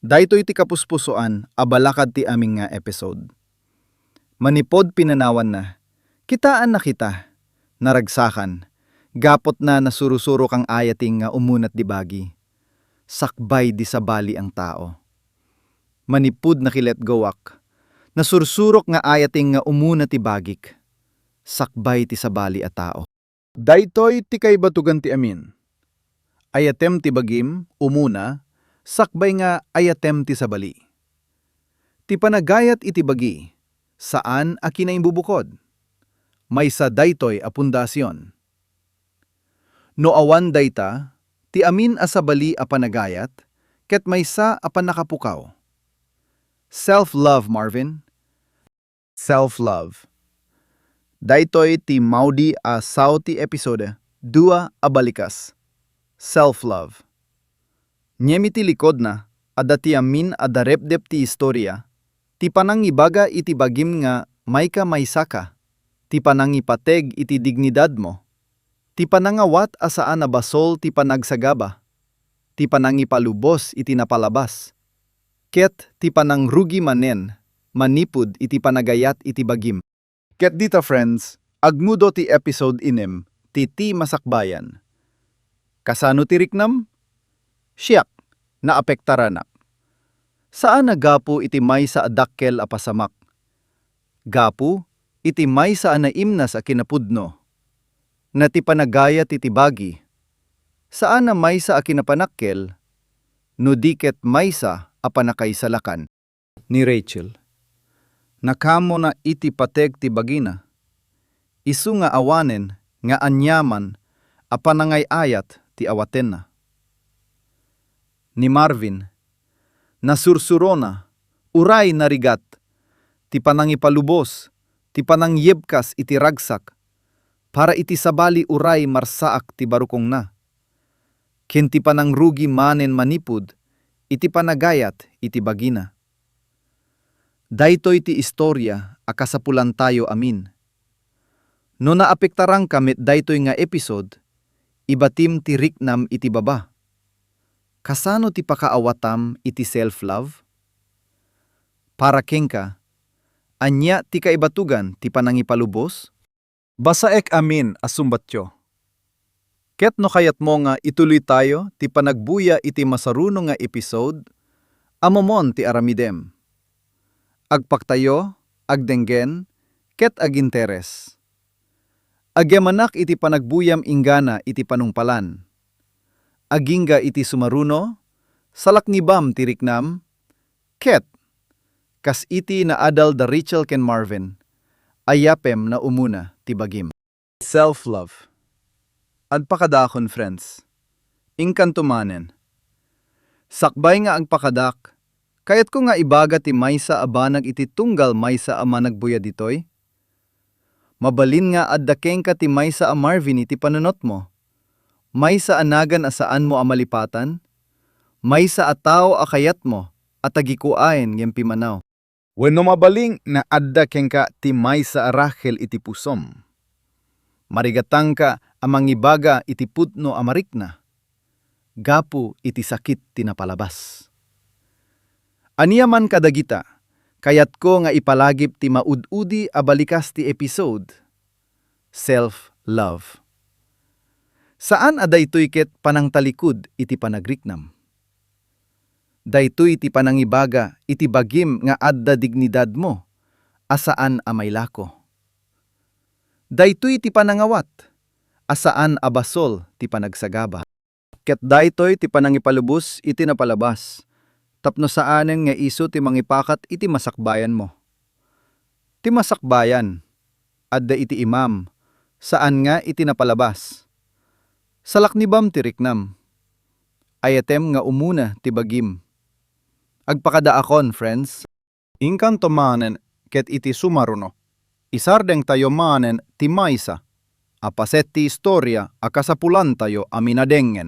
daytoy ti kapuspusoan a balakad ti amin nga episode. Manipud pinanawanna, kitaanna kita, naragsakan, gaputna nasursurok nga ayaten nga umuna ti bagi, sakbay ti sabali a tao. Manipud nakiletgoak, nasursurok nga ayaten nga umuna ti bagik, sakbay ti sabali a tao. Daytoy ti kaibatugan ti amin. Ayatem ti bagim, umuna, sakbay nga ayatem ti sabali. Ti panagayat iti bagi, saan a kinaimbubukod. Maysa daytoy a pundasion. No awan dayta, ti amin a sabali a panagayat, ket maysa a pannakapukaw. Self-love, Marvin. Self-love. Daytoy ti maudi a sao ti episode dua a balikas. Self-love. Ngem iti likodna, adda ti amin a darepdep ti istoria, ti panangibaga iti bagim nga maika-maysaka, ti panangipateg iti dignidadmo, ti panangawat a saan a basol ti panagsagaba, ti panangipalubos iti napalabas, ket ti panangrugi manen manipud iti panagayat iti bagim. Ket dita, friends, agmudo ti episode inem ti Ti Masakbayan. Kasano ti riknam? Siak, naapektaranak. Saan a gapu iti maysa a dakkel a pasamak. Gapu iti maysa a naimnas a kinapudno. Na ti panagayat iti bagi. Saan a maysa a kinapanakkel, no di ket maysa a panakaisalakan. Ni Rachel, nakaamona iti pateg ti bagina, isu nga awanen nga aniaman a panangay-ayat ti awatenna. Ni Marvin, nasursurona, uray narigat, ti panangipalubos, ti panangyebkas iti ragsak, para iti sabali uray marsaak ti barukongna, ken ti panangrugi manen manipud iti panagayat iti bagina. Daytoy ti istoria a kasapulantayo amin. No naapektaranka met daytoy nga episode, ibatim ti riknam iti baba. Kasano ti pakaawatam iti self-love? Para kenka, ania ti kaibatugan ti panangipalubos? Basaek amin a sungbatyo. Ket no kayatmo nga ituloytayo ti panagbuya iti masaruno nga episode, ammom ti aramidem. Agpaktayo, agdenggen, ket aginteres. Agyamanak iti panagbuyam inggana iti panungpalan. Agingga iti sumaruno, salaknibam ti riknam, ket, kas iti naadal da Rachel ken Marvin, ayapem nga umuna ti bagim. Self-love. Agpakadakon, friends. Inkanto manen. Sakbay nga agpakadak, kayatko nga ibaga ti maysa a banag iti tunggal maysa a managbuya ditoy. Mabalin nga adda kenka ti maysa a Marvin iti panunotmo. Maysa a nagan a saanmo a malipatan. Maysa a tao a kayatmo a tagikuaen ngem pimmanaw. Wenno mabalin nga adda kenka ti maysa a Rachel iti pusom. Marigatangka a mangibaga iti pudno a marikna gapu iti sakit ti napalabas. Ania man kadagita, Kayatko nga ipalagip ti maud-udi a balikas ti episode, self-love. Saan a daytoy ket panangtalikod iti panagriknam. Daytoy ti panangibaga iti bagim nga adda dignidadmo a saan a mailako. Daytoy ti panangawat a saan a basol ti panagsagaba. Ket daytoy ti panangipalubos iti napalabas, tapno saanen nga isu ti mangipakat iti masakbayanmo. Ti masakbayan, adda iti imam, saan nga iti napalabas. Salaknibam ti riknam. Ayatem nga umuna ti bagim. Agpakadaakon, friends. Inkanto manen ket iti sumaruno, isardengtayo manen ti maysa a paset ti istoria a kasapulantayo a minadengen.